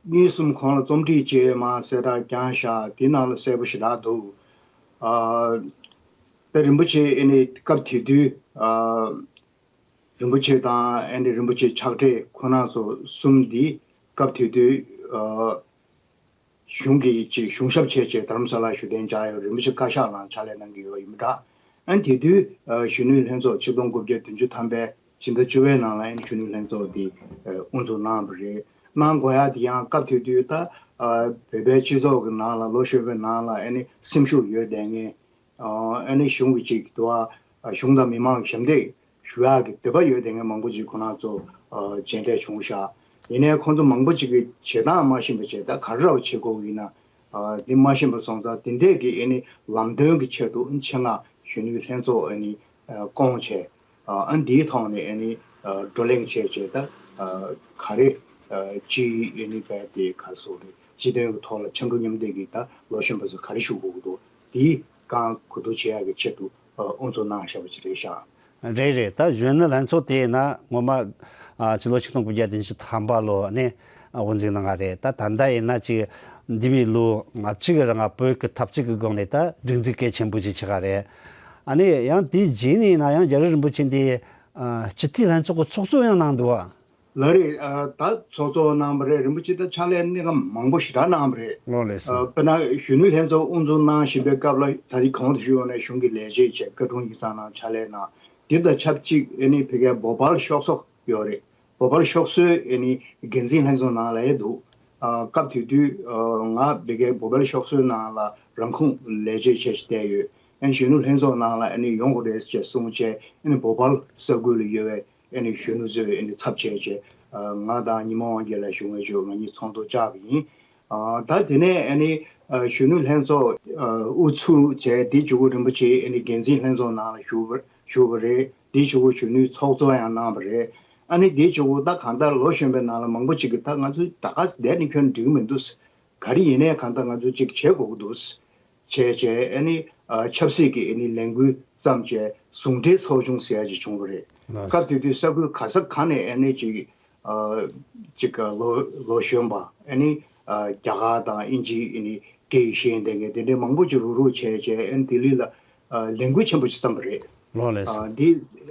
གཉིས་གསུམ་གོང་ལ་རྩོམ་སྒྲིག་བྱས་མ་གསལ་བསྒྲགས་བསྐྱངས་བཞག་དེའི་ནང་ལ་གསལ་པོ་ཞེ་དྲག་འདུག། ཨ་ད་རིན་པོ་ཆེ་ཨ་ནི་སྐབས་དེ་དུས་ཨ་རིན་པོ་ཆེ་དང་ཨ་ནི་རིན་པོ་ཆེ་ཕྱག་སྦྲེལ་ཁོང་རྣམ་ཚོ་གསུམ་འདི་སྐབས་དེ་དུས་ཨ་ གཞུང་གིས་ཅིག་གཞུང་ཞབས་བྱས་བྱས་རྡ་རམ་ས་ལར་བཞུགས་གདན་འཇགས་ཡོད། རིན་པོ་ཆེ་བཀའ་ཤག་ནང་ཕྱག་ལས་གནང་གི་ཡོད་ཡིན་པ་འདྲ། ཨ་ནི་དེ་དུས་ཨ་གཞོན་ནུའི་ལྷན་ཚོགས་ཆིག་སྟོང་དགུ་བརྒྱ་བདུན་ཅུ་ཐམ་པའི་ཕྱི་ཟླ་བཅུ་པའི་ནང་ལ་ཨ་ནི་གཞོན་ནུའི་ལྷན་ཚོགས་དེ་ཨ་དབུ་འཛུགས་གནང་བ་རེད། གནང་དགོས་ཡ་དེ་ཡང་སྐབས་དེ་དུས་ད་ཨ་བོད་པའི་སྤྱི་ཚོགས་ཀྱི་ནང་ལ་ལོ་གཞོན་པའི་ནང་ལ་ཨ་ནི་སེམས་ཤུགས་ཡོད་བསྡད་མཁན། ཨ་ནི་གཞུང་གི་ཅིག་དུ་བ་གཞུང་དང་མི་མང་གི་ཞབས་འདེགས་ཞུ་ཡག་གི་འདོད་པ་ཡོད་དེ་ངས་མང་པོ་ཅིག་ཁོ་རང་ཚོ་མཇལ་འཕྲད་བྱུང་ཤག་ཡིན་ནའི་ཁོང་ཚོ་མང་པོ་ཅིག་གིས་བྱེད་སྟངས་མ་ཤེས་པ་བྱས། ད་ག་རེ་ར་བ་བྱེད་དགོས་ཡིན་ན་འདི་མ་ཤེས་པ་སོང་ཙང་། དེ་འདྲས་ཀྱི་ཨ་ནི་ལམ་སྟོན་གྱི་ཆེད་དུ་ཆེད་མངགས་གཞོན་ནུའི་ལྷན་ཚོགས་ཨ་ནི་བསྐོངས་བྱས། ཨ་འདིའི་ཐོག་ནས་ཨ་ནི་བགྲོ་གླེང་བྱས་བྱས། ད་ག་རེ་སྤྱིའི་ཨ་ནི་བས་དེ་ག་རེ་ཟེར་དགོས་རེད། སྤྱི་དོན་གྱི་ཐོག་ལ་འཆམ་མཐུན་མཉམ་འདེགས་ཀྱི་ད་ལོ་གཞོན་པ་ཚོ་ག་རེ་ཞུ་དགོས་ཀྱི་འདུག་འདི་གང་གོ་བསྡུར་བྱེད་ཡག་གི་ཆེད་དུ་ཨ་དབུ་འཛུགས་གནང་བཞག་པ་ཅིག་རེད་ཤག་རེད་རེད། ད་གཞོན་ནུ་ལྷན་ཚོགས་དེ་ཡིན་ན་ངོ་མ་ཨ་ཕྱི་ལོ་ཆིག་སྟོང་དགུ་བརྒྱ་བདུན་ཅུ་ཐམ་པ་ལོ་ནས་ཨ་དབུ་འཛུགས་གནང་བ་རེད། ད་ད་ལྟ་ཡིན་ན་ཅིག་འདས་པའི་ལོ་ལྔ་བཅུ་གི་རིང་ང་བོད་ཀྱི་འཐབ་ཇུས་ཀྱི་སྒོ་ནས་ད་སྒྲིག་འཛུགས་གལ་ཆེན་པོ་ཅིག་ཆགས་པ་རེད། ཨ་ནི་ཡང་དེའི་རྗེས་ནས་ཡིན་ན་ཡང་རྒྱལ་བ་རིན་པོ་ཆེ་འདི་ཨ་སྤྱི་འཐུས་ལྷན་ཚོགས་ཀྱི་ཚོགས་གཙོ་ཡང་གནང་འདུག་བ། ལགས་རེད། ཨ་ད་ཚོགས་གཙོ་གནང་བ་རེད། རིན་པོ་ཆེ་ད་ཕྱག་ལས་གནས་སྐབས་མང་པོ་ཞེ་དྲག་གནང་བ་རེད། ལགས་ལགས་སོ། ཨ་དཔེར་ན་གཞོན་ནུ་ལྷན་ཚོགས་དབུ་འཛུགས་གནང་བཞིན་པའི་སྐབས་ལ་ད་རེས་གོང་དུ་ཞུས་པ་ནས་གཞུང་གི་ལས་བྱེད་བྱས། བཀའ་དྲུང་ཡིག་ཚང་ནང་ཕྱག་ལས་གནང་། འདི་དང་ཆབས་ཅིག་ཨ་ནི་ཕ་གིའི་བྷོ་པཱལ་ཤོག་སོག་ཡོད་རེད། བྷོ་པཱལ་ཤོག་སོའི་ཨ་ནི་འགན་འཛིན་ལྷན་ཚོགས་ནང་ལ་ཡང་འདུག་ཨ་སྐབས་དེ་དུས་ཨ་ང་ཕ་གིའི་བྷོ་པཱལ་ཤོག་སོའི་ནང་ལ་རང་ཁོངས་ལས་བྱེད་བྱས་བྱས་བསྡད་ཡོད། ཨ་ནི་གཞོན་ནུ་ལྷན་ཚོགས་ནང་ལ་ཨ་ནི་ཡོང་དགོས་རེད་ཅེས་གསུངས་བྱས། ཨ་ནི་བྷོ་པཱལ་ས་ཁུལ་ལ་ཡོད་པའི་ཨ་ནི་གཞོན་ནུ་ཚོས་ཨ་ནི་ཚབ་བྱས་བྱས། ཨ་ང་དང་ཉི་མ་དབང་རྒྱལ་ལགས་བཞུགས་སྒར་བྱས་ང་གཉིས་ཚོགས་འདུ་བཅར་བ་ཡིན། ཨ་ད་དེ་ནས་ཨ་ནི་ཨ་གཞོན་ནུ་ལྷན་ཚོགས་ཨ་དབུ་ཚུགས་བྱས། དེའི་མཇུག་གུ་རིན་པོ་ཆེ་ཨ་ནི་འགན་འཛིན་ལྷན་ཚོགས་ནང་ལ་ཞུགས་པ་ཞུགས་པ་རེད། དེའི་མཇུག་གུ་གཞོན་ནུའི་ཚོགས་གཙོ་ཡང་གནང་བ་རེད། ཨ་ནི་དེའི་མཇུག་གུ་ད་གང་ལྟར་ལོ་གཞོན་པའི་ནང་ལ་མང་པོ་ཅིག་གིས་ད་ང་ཚོ་ད་ག་བསྡད་ནས་ཁྱོན་འགྲིག་གི་མི་འདུག་ག་རེ་ཡིན་ནའི་གང་ལྟར་ང་ཚོ་ཅིག་བྱེད་དགོས་ཀྱི་འདུག་བྱས་བྱས་ཨ་ནི་ཨ་ཆབ་སྲིད་ཀྱི་ཨ་ནི་ལས་འགུལ་བརྩམས་བྱས་ཟུང་འབྲེལ་ཚོགས་ཆུང་ཟེར་ཡ་ཅིག་བྱུང་བ་རེད། ལགས་སོ། སྐབས་དེ་དུས་ས་ཁུལ་ག་ས་ག་ནས་ཨ་ནི་ཅིག་ཨ་ཅིག་ལོ་ལོ་གཞོན་པ་ཨ་ནི་ཨ་རྒྱ་གར་དང་དབྱིན་ཇིའི་ཨ་ནི་སྐད་ཡིག་ཤེས་ཡོན་ལྡན་མཁན་དེ་འདྲའི་མང་པོ་ཅིག་རུག་རུག་བྱས་བྱས་ཨ་ནི་ལྡི་ལི་ལ་ཨ་ལས་འགུལ་ཆེན་པོ་ཅིག་བརྩམས་པ་རེད། ལགས་ལགས་སོ། ཨ་འདི་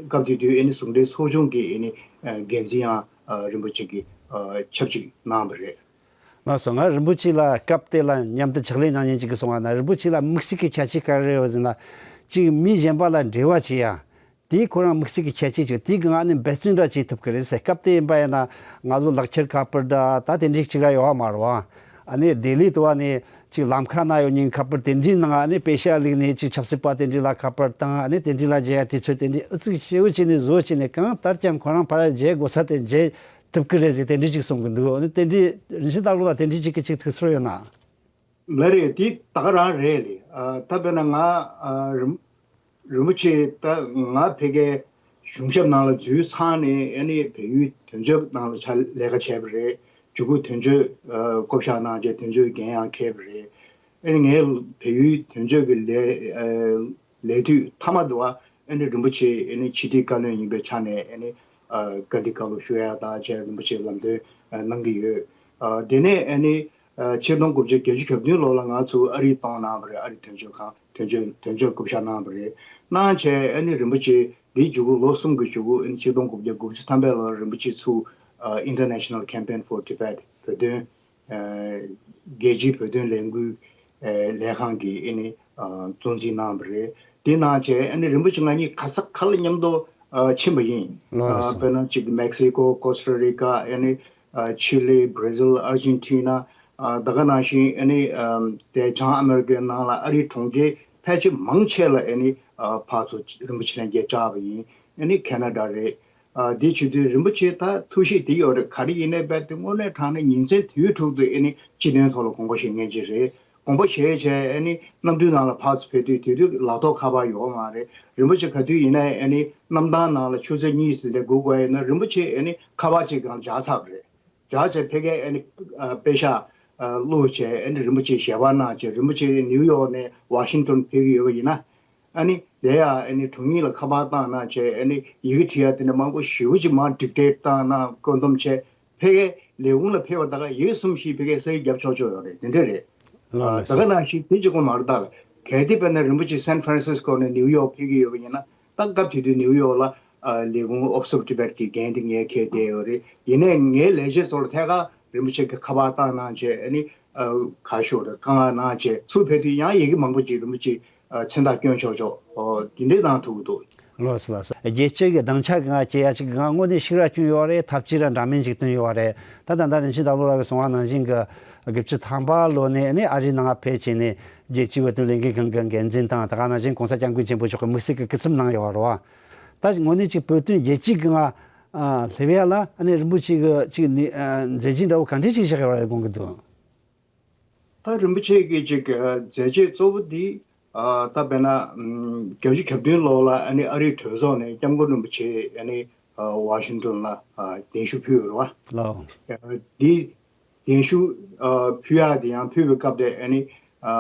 སྐབས་དེ་དུས་ཨ་ནི་ཟུང་འབྲེལ་ཚོགས་ཆུང་གི་ཨ་ནི་ཨ་འགན་འཛིན་ཡང་ཨ་རིན་པོ་ཆེ་གིས་ཨ་ཆབས་ཅིག་གནང་བ་རེད། ལགས་སོ། ང་རིན་པོ་ཆེ་ལ་སྐབས་དེ་ལ་མཉམ་དུ་ཕྱག་ལས་གནང་མཁན་ཅིག་གིས་གསུངས་པ་ན། རིན་པོ་ཆེ་ལ་དམིགས་བསལ་གྱི་ཁྱད་ཆོས་ག་རེ་ཡོད་ཟེར་ན། གཅིག་མི་གཞན་པ་ལ་འབྲེལ་བ་བྱེད་ཡ། དེ་ཁོ་རང་དམིགས་བསལ་གྱི་ཁྱད་ཆོས་ཅིག་དེའི་སྒང་ནས་འབད་བརྩོན་འདྲ་བྱེད་ཐུབ་ཀྱི་རེད་ཟེར། སྐབས་དེ་ཡིན་པ་ཡིན་ན་ང་ཚོ་ལག་ཁྱེར་ཁ་པར་འདྲ་ད་དེ་འདྲའི་གཅིག་ར་ཡོད་པ་མ་རེད་བ། ཨ་ནི་ལྡི་ལི་དུ་བ་ནས་ཅིག་ལམ་ཁ་ན་ཡོད་ཉིན་ཁ་པར་དེ་འདྲའི་ནང་ཨ་ནི་པེ་ཤ་ལིག་ནས་ཅིག་ཆབ་སྲིད་པ་དེ་འདྲའི་ལ་ཁ་པར་བཏང་། ཨ་ནི་དེ་འདྲའི་ལ་མཇལ་ཡ་དུས་ཚོད་དེ་འདྲའི་ཨུ་ཚུགས་ཤེའུ་བྱས་ནས་བཟོ་བྱས་ནས་གང་ལྟར་ཀྱང་ཁོ་རང་ཕར་མཇལ་དགོས་ས་དེ་མཇལ་ཐུབ་ཀྱི་རེད་ཟེར་དེ་འདྲའི་ཅིག་གསུང་གི་འདུག་ཨ་ནི་དེ་འདྲའི་རིན་ཆེན་སྟག་ལོ་ལ་དེ་འདྲའི་ཅིག་གི་ཅིག་ཐུགས་ཚོར་ཡོད་ན། ལགས་རེད། དེ་ད་ག་རང་རེད་ལེ། ཨ་ད་དཔེར་ན་ང་ཨ་རིན་རིན་པོ་ཆེ་ད་ང་ཕ་གིའི་གཞུང་ཞབས་ནང་ལ་འཛུལ་ཚར་ནས་ཨ་ནི་བལ་ཡུལ་དོན་གཅོད་ནང་ལ་ཕྱག་ལས་ཀ་བྱས་པ་རེད། མཇུག་གུ་དོན་གཅོད་ཨ་བསྐོ་བཞག་གནང་བྱས་དོན་གཅོད་འགན་ཡང་འཁྱེར་བ་རེད། ཨ་ནི་ངས་བལ་ཡུལ་དོན་གཅོད་ཀྱི་ལས་ཨ་ལས་དུས་མཐའ་མ་དུ་བ་ཨ་ནི་རིན་པོ་ཆེ་ཨ་ནི་ཕྱི་དྲིལ་བཀའ་བློན་ཡིན་པའི་ཆ་ནས་ཨ་ནི་ཨ་བཀའ་འདྲི་བཀའ་སློབ་ཞུ་ཡ་དང་བཅས་རིན་པོ་ཆེ་ལམ་སྟོན་ཨ་གནང་གི་ཡོད། ཨ་དེ་ནས་ཨ་ནི་ཨ་ཆིག་སྟོང་དགུ་བརྒྱ་བརྒྱད་ཅུ་གྱ་བདུན་ལོ་ལ་ང་ཚོ་ཨ་རིར་གཏོང་གནང་བ་རེད། ཨ་རི་དོན་གཅོད་ཁང་དོན་གཅོད་དོན་གཅོད་བསྐོ་བཞག་གནང་བ་རེད། གནང་བྱས་ཨ་ནི་རིན་པོ་ཆེ་འདིའི་མཇུག་གུ་ལོ་གསུམ་གྱི་མཇུག་གུ་ཨ་ནི་ཆིག་སྟོང་དགུ་བརྒྱ་དགུ་བཅུ་ཐམ་པའི་ལོར་རིན་པོ་ཆེ་ཚུར་ཨ་International Campaign for Tibet བོད་དོན་ཨ་རྒྱལ་སྤྱིའི་བོད་དོན་ལས་འགུལ་ཨ་ལས་ཁང་གི་ཨ་ནི་ཨ་གཙོ་འཛིན་གནང་བ་རེད། དེ་གནང་བྱས་ཨ་ནི་རིན་པོ་ཆེ་ང་གཉིས་ག་ས་ག་ལ་མཉམ་དུ་ཨ་ཕྱིན་པ་ཡིན། ལགས་སོ། ཨ་དཔེར་ན་གཅིག་མེག་སི་ཀོ། ཀོ་སྟ་རི་ཀ། ཨ་ནི་ཨ་ཆི་ལི། བྷ་ར་ཟིལ། ཨར་ཇེན་ཊི་ན། ཨ་ད་ག་ནང་བཞིན་ཨ་ནི་ཨ་དེ་བྱང་ཨ་མེ་རི་ཀའི་ནང་ལ་ཨ་རིའི་གྲོང་ཁྱེར་ཕལ་ཆེར་མང་ཆེ་ལ་ཨ་ནི་ཨ་ཕར་ཚུར་རིན་པོ་ཆེ་ལྷན་རྒྱས་བཅར་བ་ཡིན། ཨ་ནི་ཁེ་ན་ཌ་རེད། ཨ་དེ་བྱེད་དུས་རིན་པོ་ཆེ་ད་ཐུགས་གཤིས་དེ་ཡོད་རེད། ག་རེ་ཡིན་ནའི་རྦད་དེ་དངོས་གནས་དྲང་གནས་ཉིན་མཚན་དུས་དྲུག་ཏུ་ཨ་ནི་སྤྱི་དོན་ཐོག་ལ་དགོངས་པ་བཞེས་མཁན་ཅིག་རེད། དགོངས་པ་བཞེས་བྱས་ཨ་ནི་གནམ་གྲུའི་ནང་ལ་ཕར་ཚུར་ཕེབས་དུས་དེ་དུས་ལག་ཐོག་ཁ་པར་ཡོད་མ་རེད། རིན་པོ་ཆེ་ག་དུས་ཡིན་ནའི་ཨ་ནི་གནམ་ཐང་ནང་ལ་ཆུ་ཚོད་གཉིས་ཙམ་དེ་སྒུག་དགོས་ཡིན་ན་རིན་པོ་ཆེ་ཨ་ནི་ཁ་པར་གཅིག་སྒང་ལ་འབྱར་ཚར་བ་རེད། འབྱར་བྱས་ཕ་གིའི་ཨ་ནི་ཨ་པེ་ཤག་ཨ་བླུགས་བྱས་ཨ་ནི་རིན་པོ་ཆེ་ཞལ་པར་གནང་བྱས། རིན་པོ་ཆེ་ནིའུ་ཡོག་ནས་ཝ་ཤིང་ཊོན་ཕེབས་ཀྱི་ཡོད་པ་ཡིན་ན། ཨ་ནི་དེ་ཡང་ཨ་ནི་དྲུང་ཡིག་ལ་ཁ་པར་བཏང་གནང་བྱས་ཨ་ནི་ཡི་གེ་བྲིས་ཡ་དེ་འདྲ་མང་པོ་ཞེ་པོ་ཅིག་མར་ཌིག་ཊེཊ་བཏང་གནང་། བཀོད་འདོམས་བྱས། ཕ་གིའི་ལས་ཁུངས་ལ་ཕེབས་པ་ད་ག་ཡིག་གསུམ་བཞི་ཕ་གིའི་ས་ཡིག་བརྒྱབ་ཆོག་ཆོག་ཡོད་རེད། དེ་འདྲ་རེད། ལགས་ཨ་ལགས་ད་ག་ནང་བཞིན་དེ་གཅིག་པོ་མ་རེད་ད། གལ་ཏེ་དཔེར་ན་རིན་པོ་ཆེ་སན་ཧྥ་རན་སིས་ཀོ་ནས་ནིའུ་ཡོག་ཕེབས་ཀྱི་ཡོད་པ་ཡིན་ན། ད་སྐབས་དེ་དུས་ནིའུ་ཡོག་ལ་ཨ་ལས་ཁུངས་ཨོ་ཕིས་ཨོཕ་ཊི་བེཊ་གི་འགན་དེ་ངས་འཁྱེར་བསྡད་ཡོད་རེད། ཡིན་ནའི་ངའི་ལས་བྱེད་ཚོ་ལ་ཐད་ཀར་རིན་པོ་ཆེ་གི་ཁ་པར་བཏང་གནང་བྱས་ཨ་ནི་ ཨ་ག་ཤོག་རེད། བཀའ་མངགས་གནང་བྱས་ཚུར་ཕེབས་དུས་ཡང་ཡི་གེ་མང་པོ་ཅིག་རིན་པོ་ཆེ་ཨ་མཚན་རྟགས་བསྐྱོན་ཆོག་ཆོག་ཨོ་དེ་འདྲས་གནང་ཐུབ་ཀྱི་འདུག། ལགས་སོ་ལགས་སོ། རྒྱལ་སྤྱི་གི་སྡིངས་ཆ་གི་ང་བཅས་ཡ་གཅིག་གི་ང་དངོས་གནས་ཤུགས་ར་བསྐྱོན་ཡོད་རེད། ཐབས་ཇུས་ར་འདྲ་མིན་ཞིག་བཏོན་ཡོད་རེད། ད་ད་ལྟ་རིན་ཆེན་བདག་བློ་ལགས་ཀྱིས་གསུངས་པ་ནང་བཞིན་གི་དགུ་བཅུ་ཐམ་པ་ལོ་ནས་ནི་ཨ་རིའི་ནང་ཕེབས་བྱས་ནས་རྒྱལ་སྤྱིའི་བོད་དོན་ལས་འགུལ་ཁང་གི་འགན་འཛིན་དང་ད་ག་ནང་བཞིན་གོང་ས་སྐྱབས་མགོན་ཆེན་པོ་མཆོག་གི་དམིགས་བསལ་གྱི་སྐུ་ཚབ་གནང་ཡོད་རེད་བ། ད་དངོས་གནས་ཅིག་བོད་དོན་རྒྱལ་སྤྱིའི་གི་ང་ཨ་སླེབས་ཡ་ལ་ཨ་ནི་རིན་པོ་ཆེ་གི་ཅིག་ནི་ཨ་མཛད་རྗེས་འདྲ་བོ་ག་འདྲས་ཅིག་བཞག་ཡོད་རེད་དགོངས་ཀྱི་འདུག། ད་རིན་པོ་ཆེ་གི་ཅིག་ཨ་མཛད་རྗེས་གཙོ་བོ་འདི་ཨ་ད་དཔེར་ན་ཨམ་བརྒྱད་ཅུ་གྱ་བདུན་ལོ་ལ་ཨ་ནི་ཨ་རིའི་གྲོས་ཚོགས་ནས་སྐྱབས་མགོན་རིན་པོ་ཆེ་ཨ་ནི་ཨ་ཝ་ཤིང་ཏོན་ལ་ཨ་གདན་ཞུ་ཕུལ་ཡོད་རེད་བ། ལགས། ཨ་འདི་གདན་ཞུ་ཨ་ཕུལ་ཡག་དེ་ཡང་ཕུལ་བའི་སྐབས་དེ་ཨ་ནི་ཨ་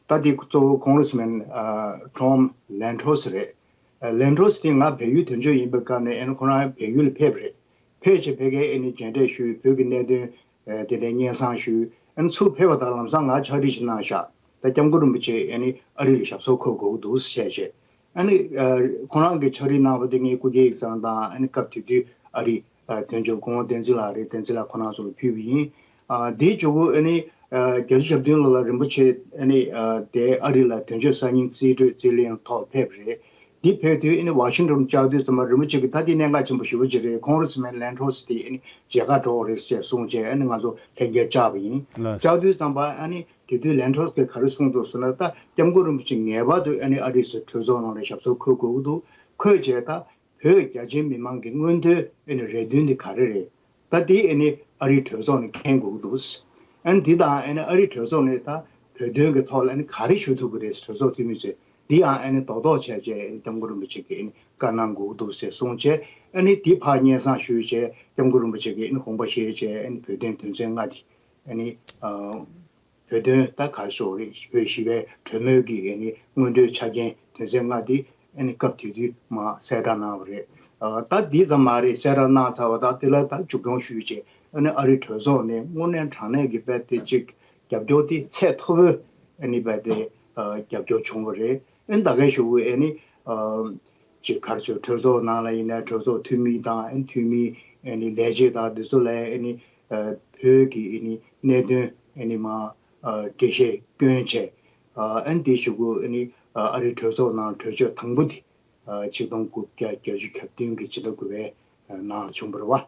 ད་དེ་གཙོ་བོ་Congressman ཨ་Tom Lantos རེད། ཨ་Lantos དེ་ང་བལ་ཡུལ་དོན་གཅོད་ཡིན་པའི་སྐབས་ནས་ཨ་ནི་ཁོ་རང་བལ་ཡུལ་ལ་ཕེབས་རེད། ཕེབས་བྱས་ཕ་གིར་ཨ་ནི་མཇལ་འཕྲད་ཞུས། བོད་ཀྱི་གནད་དོན་ཨ་དེ་འདྲའི་སྙན་སེང་ཞུས། ཨ་ནི་ཚུར་ཕེབས་པ་དང་ལམ་སང་ང་ཕྱག་བྲིས་ཤིག་གནང་བཞག། ད་སྐྱབས་མགོན་རིན་པོ་ཆེ་ཨ་ནི་ཨ་རི་ལ་ཞབས་སོར་འཁོད་དགོས་ཀྱི་འདུག་ཟེར་བྱས་བྱས། ཨ་ནི་ཨ་ཁོ་རང་གིས་ཕྱག་བྲིས་གནང་བ་དེ་ངས་སྐུ་སྒེར་ཡིག་ཚང་དང་ཨ་ནི་སྐབས་དེ་དུས་ཨ་རི་ཨ་དོན་གཅོད་སྐུ་ངོ་བསྟན་འཛིན་ལགས་རེད། བསྟན་འཛིན་ལགས་ཁོ་རང་ཚོ་ལ་ཕུལ་བ་ཡིན། ཨ་དེའི་མཇུག་གུ་ཨ་ནི་ཨ་བརྒྱད་ཅུ་གྱ་བདུན་ལོ་ལ་རིན་པོ་ཆེ་ཨ་ནི་ཨ་དེ་ཨ་རི་ལ་དོན་གཅོད་གསར་རྙིང་རྩིས་སྤྲོད་རྩིས་ལེན་ཐོག་ཕེབས་རེད། འདི་ཕེབས་དུས་ཨ་ནི་ཝ་ཤིང་ཏོན་བཅར་དུས་ཙམ་པ་རིན་པོ་ཆེ་གིས་ད་འདི་གནད་འགག་ཆེན་པོ་ཞེ་པོ་ཅིག་རེད། Congressman Lantos དེ་ཨ་ནི་མཇལ་ཁ་འགྲོ་དགོས་རེད་ཅེས་གསུངས་བྱས་ཨ་ནི་ང་ཚོ་ལྷན་རྒྱས་བཅར་བ་ཡིན། ལགས། བཅར་དུས་ཙམ་པ་ཨ་ནི་དེ་དུས་Lantos གིས་ག་རེ་གསུངས་འདུག་ཟེར་ན། ད་སྐྱབས་མགོན་རིན་པོ་ཆེ་ངེས་པར་དུ་ཨ་ནི་ཨ་རིའི་གྲོས་ཚོགས་ནང་ལ་ཞབས་སོར་འཁོད་དགོས་ཀྱི་འདུག། འཁོད་བྱས་ད་བོད་རྒྱ་ཆེའི་མི་མང་གི་མངོན་འདོད་ཨ་ནི་རེ་འདུན་དེ་ག་རེ་རེད། ད་དེ་ཨ་ནི་ཨ་རིའི་གྲོས་ཚོགས་ནས་མཁྱེན་དགོས་ཀྱི་འདུག། ཨ་ནི་དེ་དང་ཨ་ནི་ཨ་རིའི་གྲོས་ཚོགས་ནས་ད་བོད་དོན་གྱི་ཐོག་ལ་ཨ་ནི་ག་རེ་ཞུ་ཐུབ་ཀྱི་རེད། གྲོས་ཚོགས་འཐུས་མི་ཚོས་འདི་ཡང་ཨ་ནི་རྡོག་རྡོག་བྱས་བྱས་ཨ་ནི་སྐྱབས་མགོན་རིན་པོ་ཆེ་གིས་ཨ་ནི་བཀའ་གནང་དགོས་ཀྱི་འདུག་ཟེར་གསུངས་བྱས། ཨ་ནི་དེ་ཕར་སྙན་སེང་ཞུས་བྱས་སྐྱབས་མགོན་རིན་པོ་ཆེ་གིས་ཨ་ནི་དགོངས་པ་བཞེས་བྱས་ཨ་ནི་བོད་དོན་དོན་ཚན་ལྔ་དེ་ཨ་ནི་ཨ་བོད་དོན་ད་ག་རེ་ཟེར་དགོས་རེད། བོད་ཞི་བའི་གྲོས་མོལ་གྱི་ཨ་ནི་མངོན་འདོད་ཆ་རྐྱེན་དོན་ཚན་ལྔ་འདི་ཨ་ནི་སྐབས་དེ་དུས་མར་གསལ་བསྒྲགས་གནང་བ་རེད། ཨ་ད་འདི་ཙམ་མ་རེད། གསལ་བསྒྲགས་གནང་ཚར་བ་དང་དེ་ལ་ད་མཇུག་སྐྱོང་ཞུས་བྱས་ཨ་ནི་ཨ་རིའི་གྲོས་ཚོགས་ནས་དངོས་གནས་དྲང་གནས་ཀྱི་དཔེ་དེ་གཅིག་རྒྱབ་སྐྱོར་དེ་ཚད་མཐོ་པོའི་ཨ་ནི་དཔེ་དེ་ཨ་རྒྱབ་སྐྱོར་བྱུང་བ་རེད། ཨ་ནི་ད་གའི་ཞུ་དགོས་ཨ་ནི་ཨ་ཅིག་ག་རེ་ཟེར། གྲོས་ཚོགས་ནང་ལ་ཡིན་ན་གྲོས་ཚོགས་འཐུས་མི་དང་ཨ་ནི་འཐུས་མི་ཨ་ནི་ལས་བྱེད་དང་འདི་ཚོ་ལ་ཨ་ནི་ཨ་བོད་ཀྱི་ཨ་ནི་གནད་དོན་ཨ་ནི་མར་ཨ་འགྲེལ་བཤད་བསྐྱོན་བྱས། ཨ་ཨ་ནི་དེ་ཞུ་དགོས་ཨ་ནི་ཨ་རིའི་གྲོས་ཚོགས་ནང་གྲོས་ཆོད་དང་པོ་དེ་ཨ་ཆིག་སྟོང་དགུ་བརྒྱ་བརྒྱད་ཅུ་གྱ་བདུན་གྱི་ཕྱི་ཟླ་དགུ་པའི་ནང་ལ་བྱུང་བ་རེད་བ།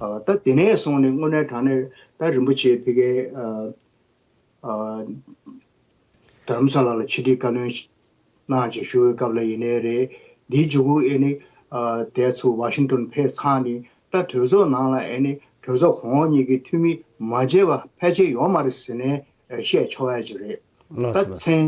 ཨ་ད་དེ་ནས་བཟུང་ནས་དངོས་གནས་དྲང་གནས་ད་རིན་པོ་ཆེ་ཕ་གིར་ཨ་ཨ་དྷ་རམ་ས་ལ་ལ་ཕྱི་དྲིལ་བཀའ་བློན་གནང་བྱས་བཞུགས་པའི་སྐབས་ལ་ཡིན་ནའི་རེད། འདིའི་མཇུག་གུ་ཨ་ནི་ཨ་དེ་ཚོ་ཝ་ཤིང་ཏོན་ཕེབས་ཚར་ནས་ད་གྲོས་ཚོགས་ནང་ལ་ཨ་ནི་གྲོས་ཚོགས་གོང་འོག་གཉིས་ཀྱི་འཐུས་མི་མ་མཇལ་བ་ཕལ་ཆེར་ཡོད་མ་རེད་ཟེར་ནས་ཨ་བཤད་ཆོག་ཡ་ཅིག་རེད། ལགས་ད་སོ། མཚན་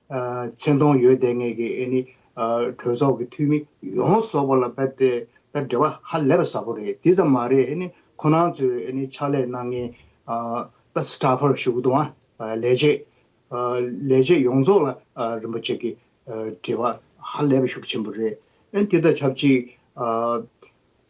ཨ་མཚན་མཐོང་ཡོད་བསྡད་མཁན་གྱི་ཨ་ནི་ཨ་གྲོས་ཚོགས་ཀྱི་འཐུས་མི་ཡོངས་རྫོགས་པ་ལ་རྦད་དེ་ད་འབྲེལ་བ་ཧ་ལས་པ་ཟབ་པོ་རེད། དེ་ཙམ་མ་རེད། ཨ་ནི་ཁོ་རང་ཚོའི་ཨ་ནི་ཕྱག་ལས་གནང་མཁན་ཨ་ད་སི་ཊ་ཕར་ཞུ་གི་འདུག་ཨ། ལས་བྱེད་ཨ་ལས་བྱེད་ཡོངས་རྫོགས་ལ་ཨ་རིན་པོ་ཆེ་གིས་ཨ་འབྲེལ་བ་ཧ་ལས་པ་ཤུགས་ཆེན་པོ་རེད། ཨ་ནི་དེ་དང་ཆབས་ཅིག་ཨ་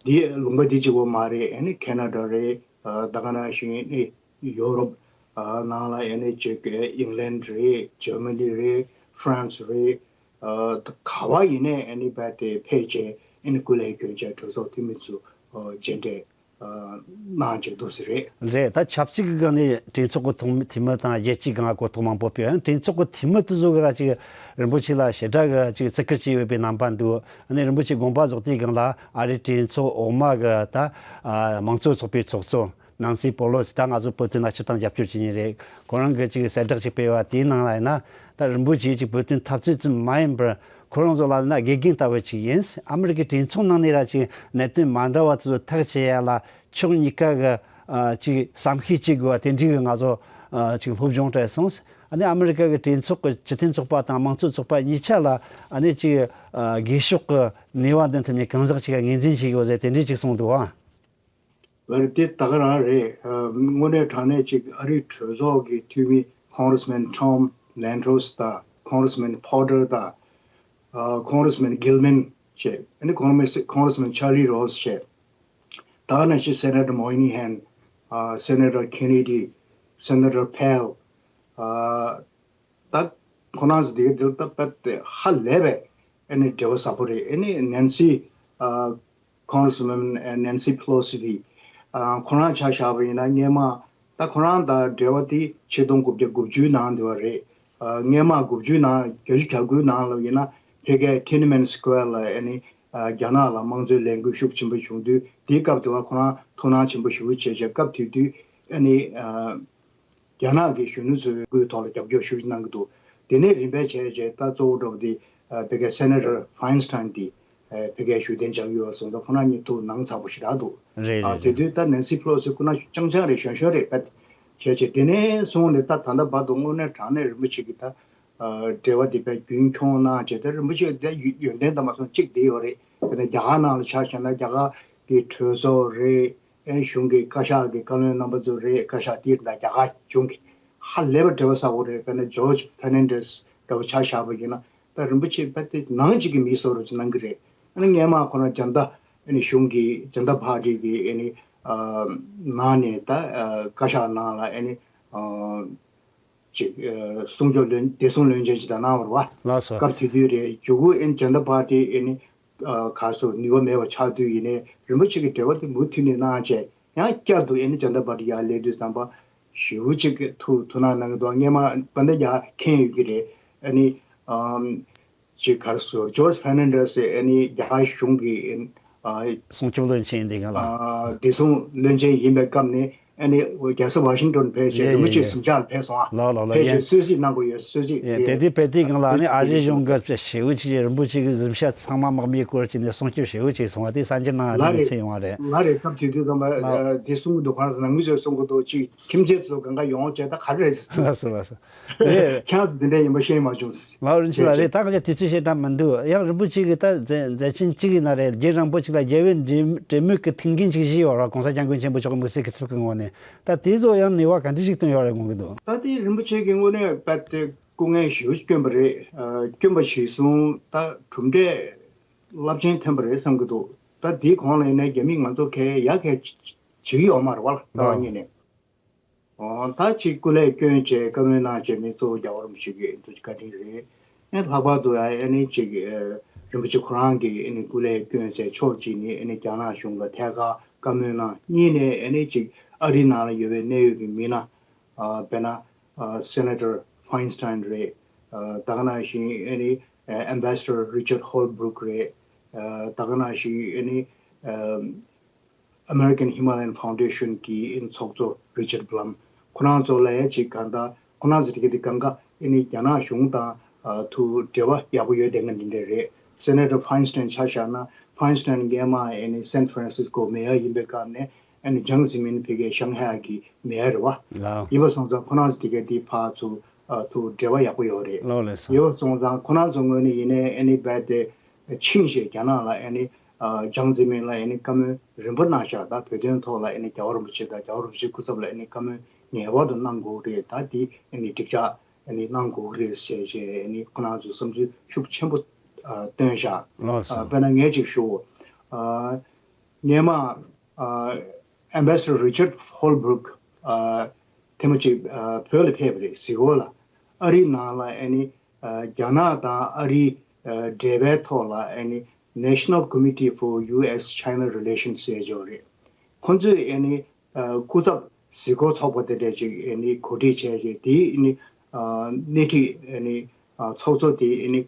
འདི་ལུང་པ་འདི་གཅིག་པོ་མ་རེད། ཨ་ནི་ཁེ་ན་ཌ་རེད། ཨ་ད་ག་ནང་བཞིན་ཨ་ནི་ཡོ་རོབ་ཨ་ནང་ལ་ཨ་ནི་ཅིག་ཨིང་ལན་རེད། ཇར་མ་ནི་རེད། ཧྥ་རན་སི་རེད། ཨ་ད་ག་བ་ཡིན་ནའི་ཨ་ནི་རྦད་དེ་ཕེབས་བྱས་ཨ་ནི་སྐུ་ལས་བསྐྱོན་བྱས་གྲོས་ཚོགས་འཐུས་མི་ཚོ་ཨ་མཇལ་འཕྲད་ཨ་གནང་བྱས་འདུག་ཟེར་རེད། རེད། ད་ཆབ་སྲིད་ཀྱི་སྒང་ནས་གྲོས་ཚོགས་ཀྱི་ཐོག་མ་འཐུས་མི་དང་རྒྱལ་སྤྱིའི་སྒང་གོ་རྟོགས་མང་པོ་སྤེལ། ཡང་གྲོས་ཚོགས་ཀྱི་འཐུས་མི་དེ་ཚོ་གི་ར་ཅིག་རིན་པོ་ཆེ་ལ་ཞེ་དྲག་གི་ཅིག་བརྩི་བཀུར་བྱས་ཡོད་པའི་རྣམ་པ་འདུག། ཨ་ནི་རིན་པོ་ཆེ་དགོངས་པ་རྫོགས་དུས་སྒང་ལ་ཨ་རིའི་གྲོས་ཚོགས་འོག་མ་གི་ད་ཨ་དམངས་གཙོ་ཚོགས་པའི་ཚོགས་གཙོ་ནན་སི་པོ་ལོ་སི། ད་ང་ཚོ་བོད་དོན་ལ་སྤྱིར་བཏང་རྒྱབ་སྐྱོར་བྱེད་མཁན་རེད། ཁོ་རང་གིས་ཅིག་གསལ་བསྒྲགས་ཅིག་སྤེལ་བ་དེའི་ནང་ལ་ཡིན་ན། ད་རིན་པོ་ཆེ་ཅིག་བོད་དོན་འཐབ་རྩོད་ཙམ་མ་ཡིན་པར་ཁོ་རང་ཚོ་ལ་ན་དགེ་རྒན་ལྟ་བུ་ཅིག་ཡིན། ཨ་མི་རི་ཀའི་གྲོས་ཚོགས་ནང་ནས་ར་ཅིག་གནད་དོན་མ་འདྲ་བ་དེ་ཚོ་ཐག་བཅད་ཡ་ལ་ཕྱོགས་གཉིས་ཀ་གི་ཨ་ཅིག་བསམ་ཤེས་བྱེད་དགོས་པ་དེ་འདྲའི་གི་ང་ཚོ་ཨ་ཅིག་སློབ་སྦྱོང་སྤྲད་སོང་། ཨ་ནི་ཨ་མི་རི་ཀ་གི་གྲོས་ཚོགས་ཀྱི་སྤྱི་མཐུན་ཚོགས་པ་དང་དམངས་གཙོ་ཚོགས་པ་གཉིས་ཆ་ལ་ཨ་ནི་ཅིག་ཨ་སྒེར་ཕྱོགས་ཀྱི་ནུས་པ་འདོན་ཐུབ་མཁན་གང་ཟག་ཅིག་ག་ངོས་འཛིན་བྱེད་དགོས་ཟེར་དེ་འདྲའི་ཅིག་གསུངས་འདུག་ཨ། ལགས་རེད། དེ་ད་ག་རང་རེད། ཨ་དངོས་གནས་དྲང་གནས་ཅིག་ཨ་རིའི་གྲོས་ཚོགས་ཀྱི་འཐུས་མི་Congressman Tom Lantos དང་Congressman Porter དང་ཨ་Congressman Gilman བྱས། ཨ་ནི་Congressman Congressman Charlie Rose བྱས། ད་ག་ནང་བཞིན་Senator Moynihan ཨ་Senator Kennedy Senator Pell ཨ་ད་ཁོ་རང་ཚོ་དེ་ག་དེ་ད་དཔེ་དེ་ཧ་ལས་པའི་ཨ་ནི་འབྲེལ་བ་ཟབ་པོ་རེད། ཨ་ནི་Nancy ཨ་Congresswoman Nancy Pelosi དེ་ཨ་ཁོ་རང་ཆ་བཞག་པ་ཡིན་ན་སྔས་མ་ ད་ཁོ་རང་དང་འབྲེལ་བ་དེ་ཆིག་སྟོང་དགུ་བརྒྱ་དགུ་བཅུའི་ནང་དེ་བ་རེད། ཨ། སྔོན་མ་དགུ་བཅུའི་ནང་བརྒྱད་ཅུ་གྱ་དགུའི་ནང་ལ་ཡིན་ན་ཕ་གིའི་Tiananmen Square་ལ་ཨ་ནི་ཨ་རྒྱ་ནག་ལ་དམངས་གཙོའི་ལས་འགུལ་ཤུགས་ཆེན་པོ་བྱུང་དུས། དེའི་སྐབས་དེ་བ་ཁོ་རང་ཐུགས་སྣང་ཆེན་པོ་ཞེ་པོ་བྱས་བྱས། སྐབས་དེ་དུས་ཨ་ནི་ཨ་རྒྱ་ནག་གི་གཞོན་ནུ་ཚོའི་སྐུའི་ཐོག་ལ་རྒྱབ་སྐྱོར་ཤུགས་ཆེ་གནང་གི་འདུག་དེ་ནས་རིམ་པས་བྱས་བྱས། ད་གཙོ་བོ་འགྲོ་བ་དེ་ཨ་ཕ་གིའི་Senator Feinstein་དེ་ཨ་ཕ་གིའི་བཞུགས་གདན་འཇགས་ཡོད་པ་སོང་ཙང་ཁོ་རང་གཉིས་ཐུགས་སྣང་ཚ་པོ་ཞེ་དྲག་འདུག་རེད། ཨ། རེད། དེ་རེད། དུས་ད་Nancy Pelosi་ཁོ་ན་ཅང་ཅང་རེད། གཞོན་གཞོན་རེད་པ། བྱས་བྱས་དེ་ནས་བཟུང་ནས་ད་ད་ལྟ་བར་དུ་དངོས་གནས་དྲང་གནས་རིན་པོ་ཆེ་གི་ད་ཨ་འབྲེལ་བ་དེ་དཔེ་རྒྱུན་འཁྱོངས་གནང་བྱས། ད་རིན་པོ་ཆེ་དེ་ཡོན་ཏན་དང་མ་སོང་གཅིག་དེ་ཡོད་རེད། དཔེར་ན་རྒྱ་གར་ནང་ལ་ཆ་བཞག་ན་རྒྱ་གར་གྱི་གྲོས་ཚོགས་རེད། ཨེ། གཞུང་གི་བཀའ་ཤག་གི་བཀའ་བློན་རྣམ་པ་ཚོ་རེད། བཀའ་ཤག་དེ་དང་རྒྱ་གར་གཞུང་གི་ཧ་ལས་པ་འབྲེལ་བ་ཟབ་པོ་རེད། དཔེར་ན་George Fernandez་འདྲ་བོ་ཆ་བཞག་པ་ཡིན་ན། ད་རིན་པོ་ཆེ་དཔེ་དེ་ནང་གཅིག་གི་མི་བཟོ་འདྲ་ཅིག་གནང་གི་རེད། ཨ་ནི་སྔོན་མ་ཁོ་རང་Janata་ཨ་ནི་གཞུང་གི་Janata Party་གི་ཨ་ནི་ཨ་ནང་ནས་ད་ཨ་བཀའ་ཤག་ནང་ལ་ཨ་ནི་ཨ་ཅིག་ཨ་སྲུང་སྐྱོབ་བློན། བདེ་སྲུང་བློན་ཆེན་ཅིག་ད་གནང་བ་རེད་བ། ལགས་སོ། སྐབས་དེ་དུས་རེད། མཇུག་གུ་ཨ་ནི་Janata Party་ཨ་ནི་ཨ་ག་རེ་ཟེར། ནུས་པ་མེད་པ་ཆགས་དུས། ཡིན་ནའི་རིན་པོ་ཆེ་གི་འབྲེལ་བ་དེ་མུ་མཐུད་ནས་གནང་བྱས། ཡང་བསྐྱར་དུ་ཨ་ནི་Janata Party་ཡར་སླེབས་དུས་ཙམ་པ་ཞེ་པོ་ཅིག་གི་ཐུགས་ཐུགས་སྣང་གནང་གི་འདུག་སྔོན་མ་པ་འདི་ཡར་མཁྱེན་ཡོད་ཀྱི་རེད། ཨ་ནི་ཨམ་ཅིག་ག་རེ་ཟེར། George Fernandez་ཨ་ནི་རྒྱ་གར་གཞུང་གི་ཨ་སྲུང་སྐྱོབ་བློན་ཆེན་དེ་སྒང་ལ། ཨ་བདེ་སྲུང་བློན་ཆེན་ཡིན་པའི་སྐབས་ནས་ཨ་ནི་རྒྱལ་ས་ཝ་ཤིང་ཏོན་ཕེབས་བྱས། ཡེ་རིན་པོ་ཆེ་ཡེ་གཟིམ་ཤག་ལ་ཕེབས་སོང་། ཨ། ལགས་ལགས་ལགས། ཕེབས་ཡེ། བྱས་གསོལ་ཚིགས་གནང་དགོས་ཡོད། གསོལ་ཚིགས་ཡེ། དེ་དེ་དུས་དཔེ་དེའི་སྒང་ལ་ཨ་ནི་ཨ་རིའི་གཞུང་གིས་ཞེ་པོ་ཅིག་རིན་པོ་ཆེ་གི་གཟིམ་ཤག་ཚང་མ་དམག་མིས་བསྐོར་བྱས་ནས་སྲུང་སྐྱོབ་ཞེ་པོ་བྱས་སོང་བ་དེ་གསར་འགྱུར་ནང་ལ་ལ་དེ་རེད། ཚིག་ཡོང་བ་རེད། ལ་རེད། སྐབས་དེ་དུས་ཙམ་པ་ལགས། ཨ་དེ་གསུང་གི་འདུག་ཁོ་རང་ཚོ་ནང་མི་ཚོས་གསུང་གི་འདུག་ཅིག་ཁྱིམ་མཚེས་ཚོ་གང་ག་ཡོང་བྱས། ད་ག་རེ་རེད་ཟེར། ལགས་སོ་ལགས་སོ། རེད། ཁྱེད་རང་ཚོ་དེ་འདྲ་ཡིན་པ་ཤེས་མ་བྱུང་། ལགས། རིན་ཆེན་ལགས། རེད། ད་ང་ཚོ་དུས་ཚོད་ཞེ་དྲག་མི་འདུག་ཡང་རིན་པོ་ཆེ་གིས་ད་མཛད་མཛད་ཆེན་གཅིག་ཡིན་ན་རེད། རྒྱུན་རིང་པོ་ཅིག་ལ་རྒྱལ་བའི་འབྲེལ་འབྲེལ་མོལ་གྱི་ཐུགས་འགན་ཅིག་བཞེས་ཡོད་རེད། གོང་ས་སྐྱབས་མགོན་ཆེན་པོ་མཆོག་གི་དམིགས་བསལ་གྱི་ཚབ་ཀྱི་ངོས་ནས། ད་དེ་ཚོ་ཡང་ནུས་པ་ག་འདྲ་ཞིག་བཏོན་ཡོད་རེད་དགོངས་ཀྱི་འདུག་ད་དེ་རིན་པོ་ཆེ་གི་ངོས་ནས་རྦད་དེ་སྐུ་ངལ་ཞེ་པོ་བསྐྱོན་པ་རེད། ཨ་བསྐྱོན་པ་གཞིར་བཟུང་ད་གྲུབ་འབྲས་རླབས་ཆེན་ཐོན་པ་རེད་བསམ་གྱི་འདུག་ད་དེའི་གོང་ལ་ཡིན་ནའི་རྒྱ་མིས་ང་ཚོ་གས་ཡ་གས་བྱེད་ཀྱི་ཡོད་མ་རེད་བ། ལྟ་བ་ཨ་གཉིས་ནས། ཨོ། ད་ཅིག་སྐུ་ལས་བསྐྱོན་བྱས་བཀའ་མོལ་གནང་བྱས་ནས་གཙོ་བོ་རྒྱལ་བ་རིན་པོ་ཆེ་གི་འདུ་བཀའ་དྲིན་རེད། ཨེ་ལྷག་པར་དུ་ཡང་ཨེ་ནི་ཅིག་ཨེ་རིན་པོ་ཆེ་ཁོ་རང་གིས་ཨེ་ནི་སྐུ་ལས་བསྐྱོན་བྱས་ཕྱོགས་གཅིག་ནས་ཨེ་ནི་རྒྱ་ནག་གཞུང་ལ་ཐད་ཀར་བཀའ་མོལ་གནང་། གཉིས་ནས་ཨེ་ནི་ཅིག་ཨ་རི་ནང་ལ་ཡོད་པའི་གནད་ཡོད་ཀྱི་མི་སྣ། ཨ་དཔེར་ན་ཨ་Senator Feinstein་རེད། ཨ་ད་ག་ནང་བཞིན་ཨེ་ནི་ཨ་Ambassador Richard Holbrooke་རེད། ཨ་ད་ག་ནང་བཞིན་ཨེ་ནི་ཨ་American Himalayan Foundation་གི་ཨེ་ནི་ཚོགས་གཙོ་Richard Blum། ཁོ་རང་ཚོ་ལ་ཡ་ཅིག་གང་ལྟར་ཁོ་རང་ཚོ་དེ་ག་དེ་གང་ག་ཨེ་ནི་རྒྱ་ནག་གཞུང་དང་ཨ་ཐུགས་འབྲེལ་བ་ཡག་པོ་ཡོད་བསྡད་མཁན་དེ་འདྲ་རེད། Senator Feinstein་ཆ་བཞག་ན། Feinstein་སྔོན་མ་ཨེ་ནི་San Francisco་mayor་ཡིན་པའི་སྐབས་ནས་ཨེ་ནི་ཅང་ཙེ་མིན་ཕ་གིའི་ཤང་ཧའེ་གི་mayor་རེད་བ། ལགས། ཡིན་པ་སོང་ཙང་ཁོ་རང་ཚོ་དེ་ག་དེ་ཕར་ཚུར་ཨ་ཐུགས་འབྲེལ་བ་ཡག་པོ་ཡོད་རེད། ལགས་ལགས་སོ། ཡོད་སོང་ཙང་ཁོ་རང་ཚོ་ངོས་ནས་ཡིན་ནའི་ཨེ་ནི་རྦད་དེ་ཕྱིན་བྱས་རྒྱ་ནག་ལ་ཨེ་ནི་ཨ་ཅང་ཙེ་མིན་ལ་ཨེ་ནི་བཀའ་མོལ་རིམ་པ་གནང་བཞག་ད་བོད་དོན་ཐོག་ལ་ཨེ་ནི་རྒྱལ་བ་རིན་པོ་ཆེ་དང་རྒྱལ་བ་རིན་པོ་ཆེའི་སྐུ་ཚབ་ལ་ཨེ་ནི་བཀའ་མོལ་ངེས་པར་དུ་གནང་དགོས་རེད། ད་འདི་ཨེ་ནི་འགྲིག་ཆགས་ཨེ་ནི་གནང་དགོས་རེད་ཟེར་བྱས་ཨེ་ནི་ཁོ་རང་ཚོས་བསམ་ཚུལ་ཤུགས་ཆེན་པོ་ཨ་བཏོན་བཞག་ལགས་སོ། ཨ་དཔེར་ན་ངས་ཅིག་ཞུ། ཨ་སྔོན་མ་ཨ་Ambassador Richard Holbrooke་ཨ་ཐེངས་མ་གཅིག་ཨ་བོད་ལ་ཕེབས་པ་རེད། གཟིགས་སྐོར་ལ། ཨ་རིའི་ནང་ལ་ཨ་ནི་ཨ་རྒྱ་ནག་དང་ཨ་རིའི་ཨ་འབྲེལ་བའི་ཐོག་ལ་ཨ་ནི་National Committee for U S China Relations་ཟེར་ཅིག་ཡོད་རེད། ཁོང་ཚོས་ཨ་ནི་ཨ་སྐུ་ཚབ་གཟིགས་སྐོར་ཚོགས་པ་དེ་འདྲ་ཅིག་ཨ་ནི་གོ་སྒྲིག་བྱས་བྱས། དེའི་ཨ་ནི་ཨ་སྣེ་ཁྲིད་ཨ་ནི་ཨ་ཚོགས་གཙོ་དེ་ཨ་ནི་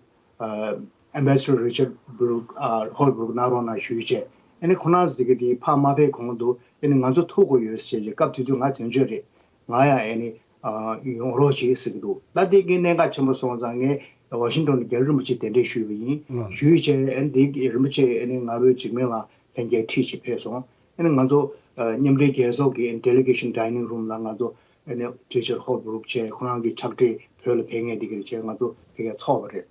ཨ་Ambassador Richard Brooke་ཨ་Holbrooke་གནང་རོགས་གནང་ཞུས་བྱས། ཨ་ནི་ཁོ་རང་ཚོ་དེ་ག་དེ་ཕར་མ་ཕེབས་གོང་དུ་ཨ་ནི་ང་ཚོ་ཐུག་དགོས་ཡོད་ཟེར་བྱས། སྐབས་དེ་དུས་ང་དོན་གཅོད་རེད། ང་ཡང་ཨ་ནི་ཨ་ཡོང་རོགས་བྱེད་ཟེར་གྱི་འདུག་ད་དེ་གའི་གནད་འགག་ཆེན་པོ་སོང་ཙང་ངས་ཝ་ཤིང་ཏོན་དུ་རྒྱལ་བ་རིན་པོ་ཆེ་གདན་འདྲེན་ཞུས་པ་ཡིན། ཨ་ཞུས་བྱས་ཨ་ནི་དེ་གའི་རིན་པོ་ཆེ་ཨ་ནི་ང་བོད་འཇིགས་མེད་ལ་ལྷན་རྒྱས་ཁྲིད་ཅིག་ཕེབས་སོང་། ཨ་ནི་ང་ཚོ་ཨ་མཉམ་འབྲེལ་རྒྱལ་ཚོགས་ཀྱི་Delegation Dining Room་ལ་ང་ཚོ་ཨ་ནི་Richard Holbrooke་བྱས། ཁོ་རང་གི་ཕྱག་བྲིས་བོད་ལ་ཕེབས་མཁན་དེ་ག་རེ་བྱས། ང་ཚོ་ཕ་གིར་ཚོགས་པ་རེད།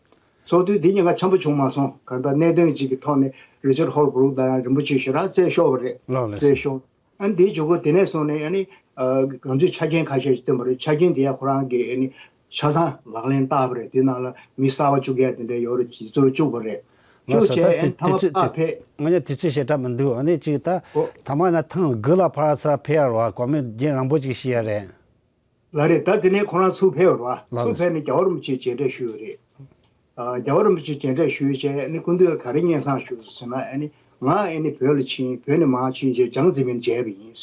ཚོགས་དུས་འདི་ཉེན་ཁ་ཆེན་པོ་བྱུང་མ་སོང་། གང་ལྟར་གནད་དོན་ཅིག་གི་ཐོག་ནས་Richard Holbrooke་དང་རིན་པོ་ཆེ་ཞེ་དྲག་རྩད་ཤོར་བ་རེད། ལགས་ལགས། རྩད་ཤོར། ཨ་ནི་དེའི་མཇུག་གུ་དེ་ནས་བཟུང་ནས་ཨ་ནི་ཨ་གང་ཚོད་ཆ་རྐྱེན་ཁ་ཤས་ཤིག་བཏོན་པ་རེད། ཆ་རྐྱེན་དེ་ཡང་ཁོ་རང་གིས་ཨ་ནི་ཆ་ཚང་ལག་ལེན་བསྟར་བ་རེད། དེ་ནང་ལ་མི་གསར་པ་བཅུག་ཡ་དེ་འདྲ་ཡོད་རེད། དེ་ཚོ་བཅུག་པ་རེད། ལགས་སོ། བཅུག་བྱས་ད་ཨ་ནི་དེ་ཐ་མ་དུས་ཚོད་ཕར་དེ་ཕེབས། ང་ཡང་དུས་ཚོད་ཞེ་དྲག་མི་འདུག་ཨ་ནི་ཅིག་ད་ཨོ། ཐ་མ་ན་ཐེངས་དགུ་ལ་ཕར་ཚུར་ཕེབས་ཡ་རེད་བ། གོ་མེད་རྒྱུན་རིང་པོ་ཅིག་བྱས་ཡ་རེད། ལགས་རེད། ད་དེ་ནས་ཁོ་རང་ཚུར་ཕེབས་པ་རེད་བ། ལགས་ཚུར་ལགས། ཕེབས་ནས་རྒྱལ་བ་རིན་པོ་ཆེ་མཇལ་འཕྲད་ཞུས་པ་རེད། ཨ་རྒྱལ་བ་རིན་པོ་ཆེ་མཇལ་འཕྲད་ཞུས་བྱས་ཨ་ནི་སྐུ་མདུན་ག་རེ་སྙན་སེང་ཞུས་ཟེར་ན། ཨ་ནི་ང་ཨ་ནི་བོད་ལ་ཕྱིན། བོད་ནས་མར་ཕྱིན་བྱས་ཅང་ཙེ་མིན་མཇལ་བ་ཡིན།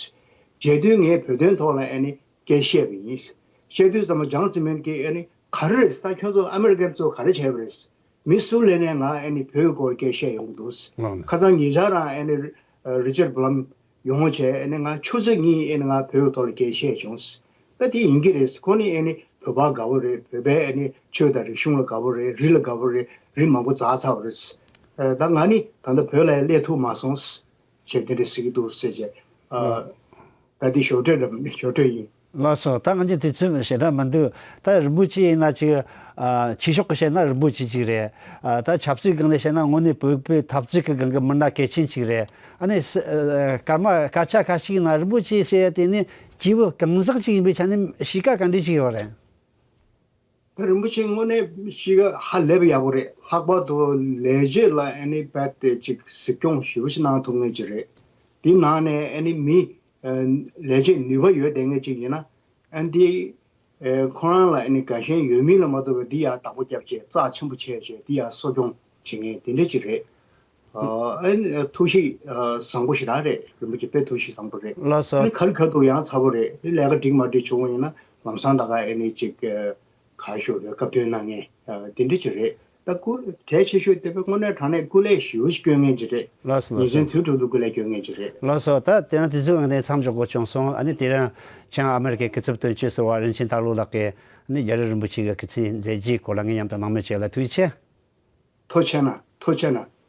མཇལ་དུས་ངས་བོད་དོན་ཐོག་ལ་ཨ་ནི་སྐད་བཤད་པ་ཡིན། བཤད་དུས་ཙམ་པ་ལྗང་ཙི་མེན་གྱིས་ཨ་ནི་ག་རེ་རེད་ད་ཁྱོད་ཚོ་ཨ་མེ་རི་ཀན་ཚོ་ག་རེ་བྱས་པ་རེད། མི་སུ་ལས་ནས་ང་ཨ་ནི་བོད་ཀྱི་སྐོར་སྐད་བཤད་ཡོང་གི་འདུག་ལགས་ནས། ཁ་སང་ཉེ་ཆར་རང་ཨ་ནི་རི་ཅར་བྷ་ལམ་ཡོང་བྱས་ཨ་ནི་ང་ཆུ་ཚོད་གཉིས་ཨ་ནི་ང་བོད་ཀྱི་ཐོག་ལ་སྐད་བཤད་བྱུང་། ད་དེ་ཡིན་གྱི་རེད། ཁོ་ནི་ཨ་ནི་བོད་པ་དགའ་བོ་རེད། བོད་པའི་ཨ་ནི་ཆོས་དང་རིག་གཞུང་ལ་དགའ་བོ་རེད། རི་ལ་དགའ་བོ་རེད། རི་མང་པོ་འཛེགས་ཚར་བ་རེད། ད་ང་ནི་ད་ལྟ་བོད་ལ་སླེབས་ཐུབ་མ་སོང་། བྱས་དེ་འདྲ་ཟེར་གྱི་འདུག་ཟེར་བྱས། ཨ། ད་འདི་ཞོར་འཕྲོས་རེད། ཞོར་འཕྲོས་ཡིན། ལགས་སོ། ད་ང་ཚོས་དུས་ཚོད་ཞེ་དྲག་མི་འདུག་ད་རིན་པོ་ཆེ་ཡིན་ན་ཅིག་ཨ། ཆོས་ཕྱོགས་ཀྱི་བཤད་ན་རིན་པོ་ཆེ་ཅིག་རེད། ཨ། ད་ཆབ་སྲིད་སྒང་ནས་བཤད་ན་དངོས་གནས་བོད་པའི་འཐབ་རྩོད་ཀྱི་སྒང་གི་མི་སྣ་གལ་ཆེན་ཅིག་རེད། ཨ་ནི་ཨ། སྐར་མ་སྐར་ཆ་ཁ་ཤས་ནང་རིན་པོ་ཆེ་ཟེར་ཡ་དེ་ནི་སྐྱེས་བུ་གང་ཟག་ཅིག་ཡིན་པའི་ཆ་ནས་གཤིས་ཀ་ག་འདྲ་ཅིག་ཡོད་རེད། ད་རིན་པོ་ཆེ་དངོས་གནས་གཤིས་ཀ་ཧ་ལས་པ་ཡག་པོ་རེད། ལྷག་པར་དུ་ལས་བྱེད་ལ་ཨ་ནི་རྦད་དེ་ཅིག་གཟིགས་སྐྱོང་ཞེ་པོ་ཅིག་གནང་ཐུབ་མཁན་ཅིག་རེད། དེ་ནང་ནས་ཨ་ནི་མི་ལས་བྱེད་ནུས་པ་ཡོད་བསྡད་མཁན་ཅིག་ཡིན་ན་ཨ་ནི་དེ་ཁོ་རང་ལ་ཨ་ནི་དགའ་ཞེན་ཡོད་མིན་ལ་མ་ལྟོས་པར་འདི་ཡར་བདག་པོ་རྒྱབ་བྱས་རྩ་ཆེན་པོ་བྱས་བྱས་འདི་ཡར་གསོ་སྐྱོང་བྱེད་མཁན་དེ་འདྲ་ཅིག་རེད། ཨ་ནི་ཐུགས་གཤིས་བཟང་པོ་ཞེ་དྲག་རེད། རིན་པོ་ཆེ་དཔེ་ཐུགས་གཤིས་བཟང་པོ་རེད། ལགས་སོ། ཨ་ནི་ག་རེ་ག་རེ་འདུག་ཡང་ཚ་པོ་རེད། ཨ་ནི་ལས་ཀ་འགྲིག་མ་འགྲིག་བྱུང་བ་ཡིན་ན་ལམ་སང་ད་ག་ཨ་ནི་ཅིག་ག་རེ་ཞུ་དགོས་རེད། སྐབས་དོན་གནང་མཁན་དེ་འདྲ་ཅིག་རེད། ད་སྐུ་གལ་ཆེ་ཤོས་དེ་དཔེ་དངོས་གནས་དྲང་གནས་སྐུ་ལས་ཞེ་པོ་ཅིག་སྐྱོན་མཁན་ཅིག་རེད། ལགས་སོ། ཉིན་མཚན་དུས་དྲུག་ཏུ་སྐུ་ལས་སྐྱོན་མཁན་ཅིག་རེད། ལགས་སོ། ད་དེ་རིང་དུས་ཚོད་འདི་མཚམས་འཇོག་དགོས་བྱུང་སོང་། ཨ་ནི་དེ་རིང་བྱང་ཨ་མེ་རི་ཀའི་སྐུ་ཚབ་དོན་གཅོད་ཟུར་པ་རིན་ཆེན་དར་ལོ་ལགས་ཀྱིས་ཨ་ནི་རྒྱལ་བ་རིན་པོ་ཆེ་གི་སྐུ་ཚེའི་མཛད་རྗེས་སྐོར་ལ་ངའི་མཉམ་དུ་གནང་མུས་བྱས་ལ་ཐུགས་རྗེ་ཆེ། ཐུགས་རྗེ་གནང་། ཐུགས་རྗེ་གནང་།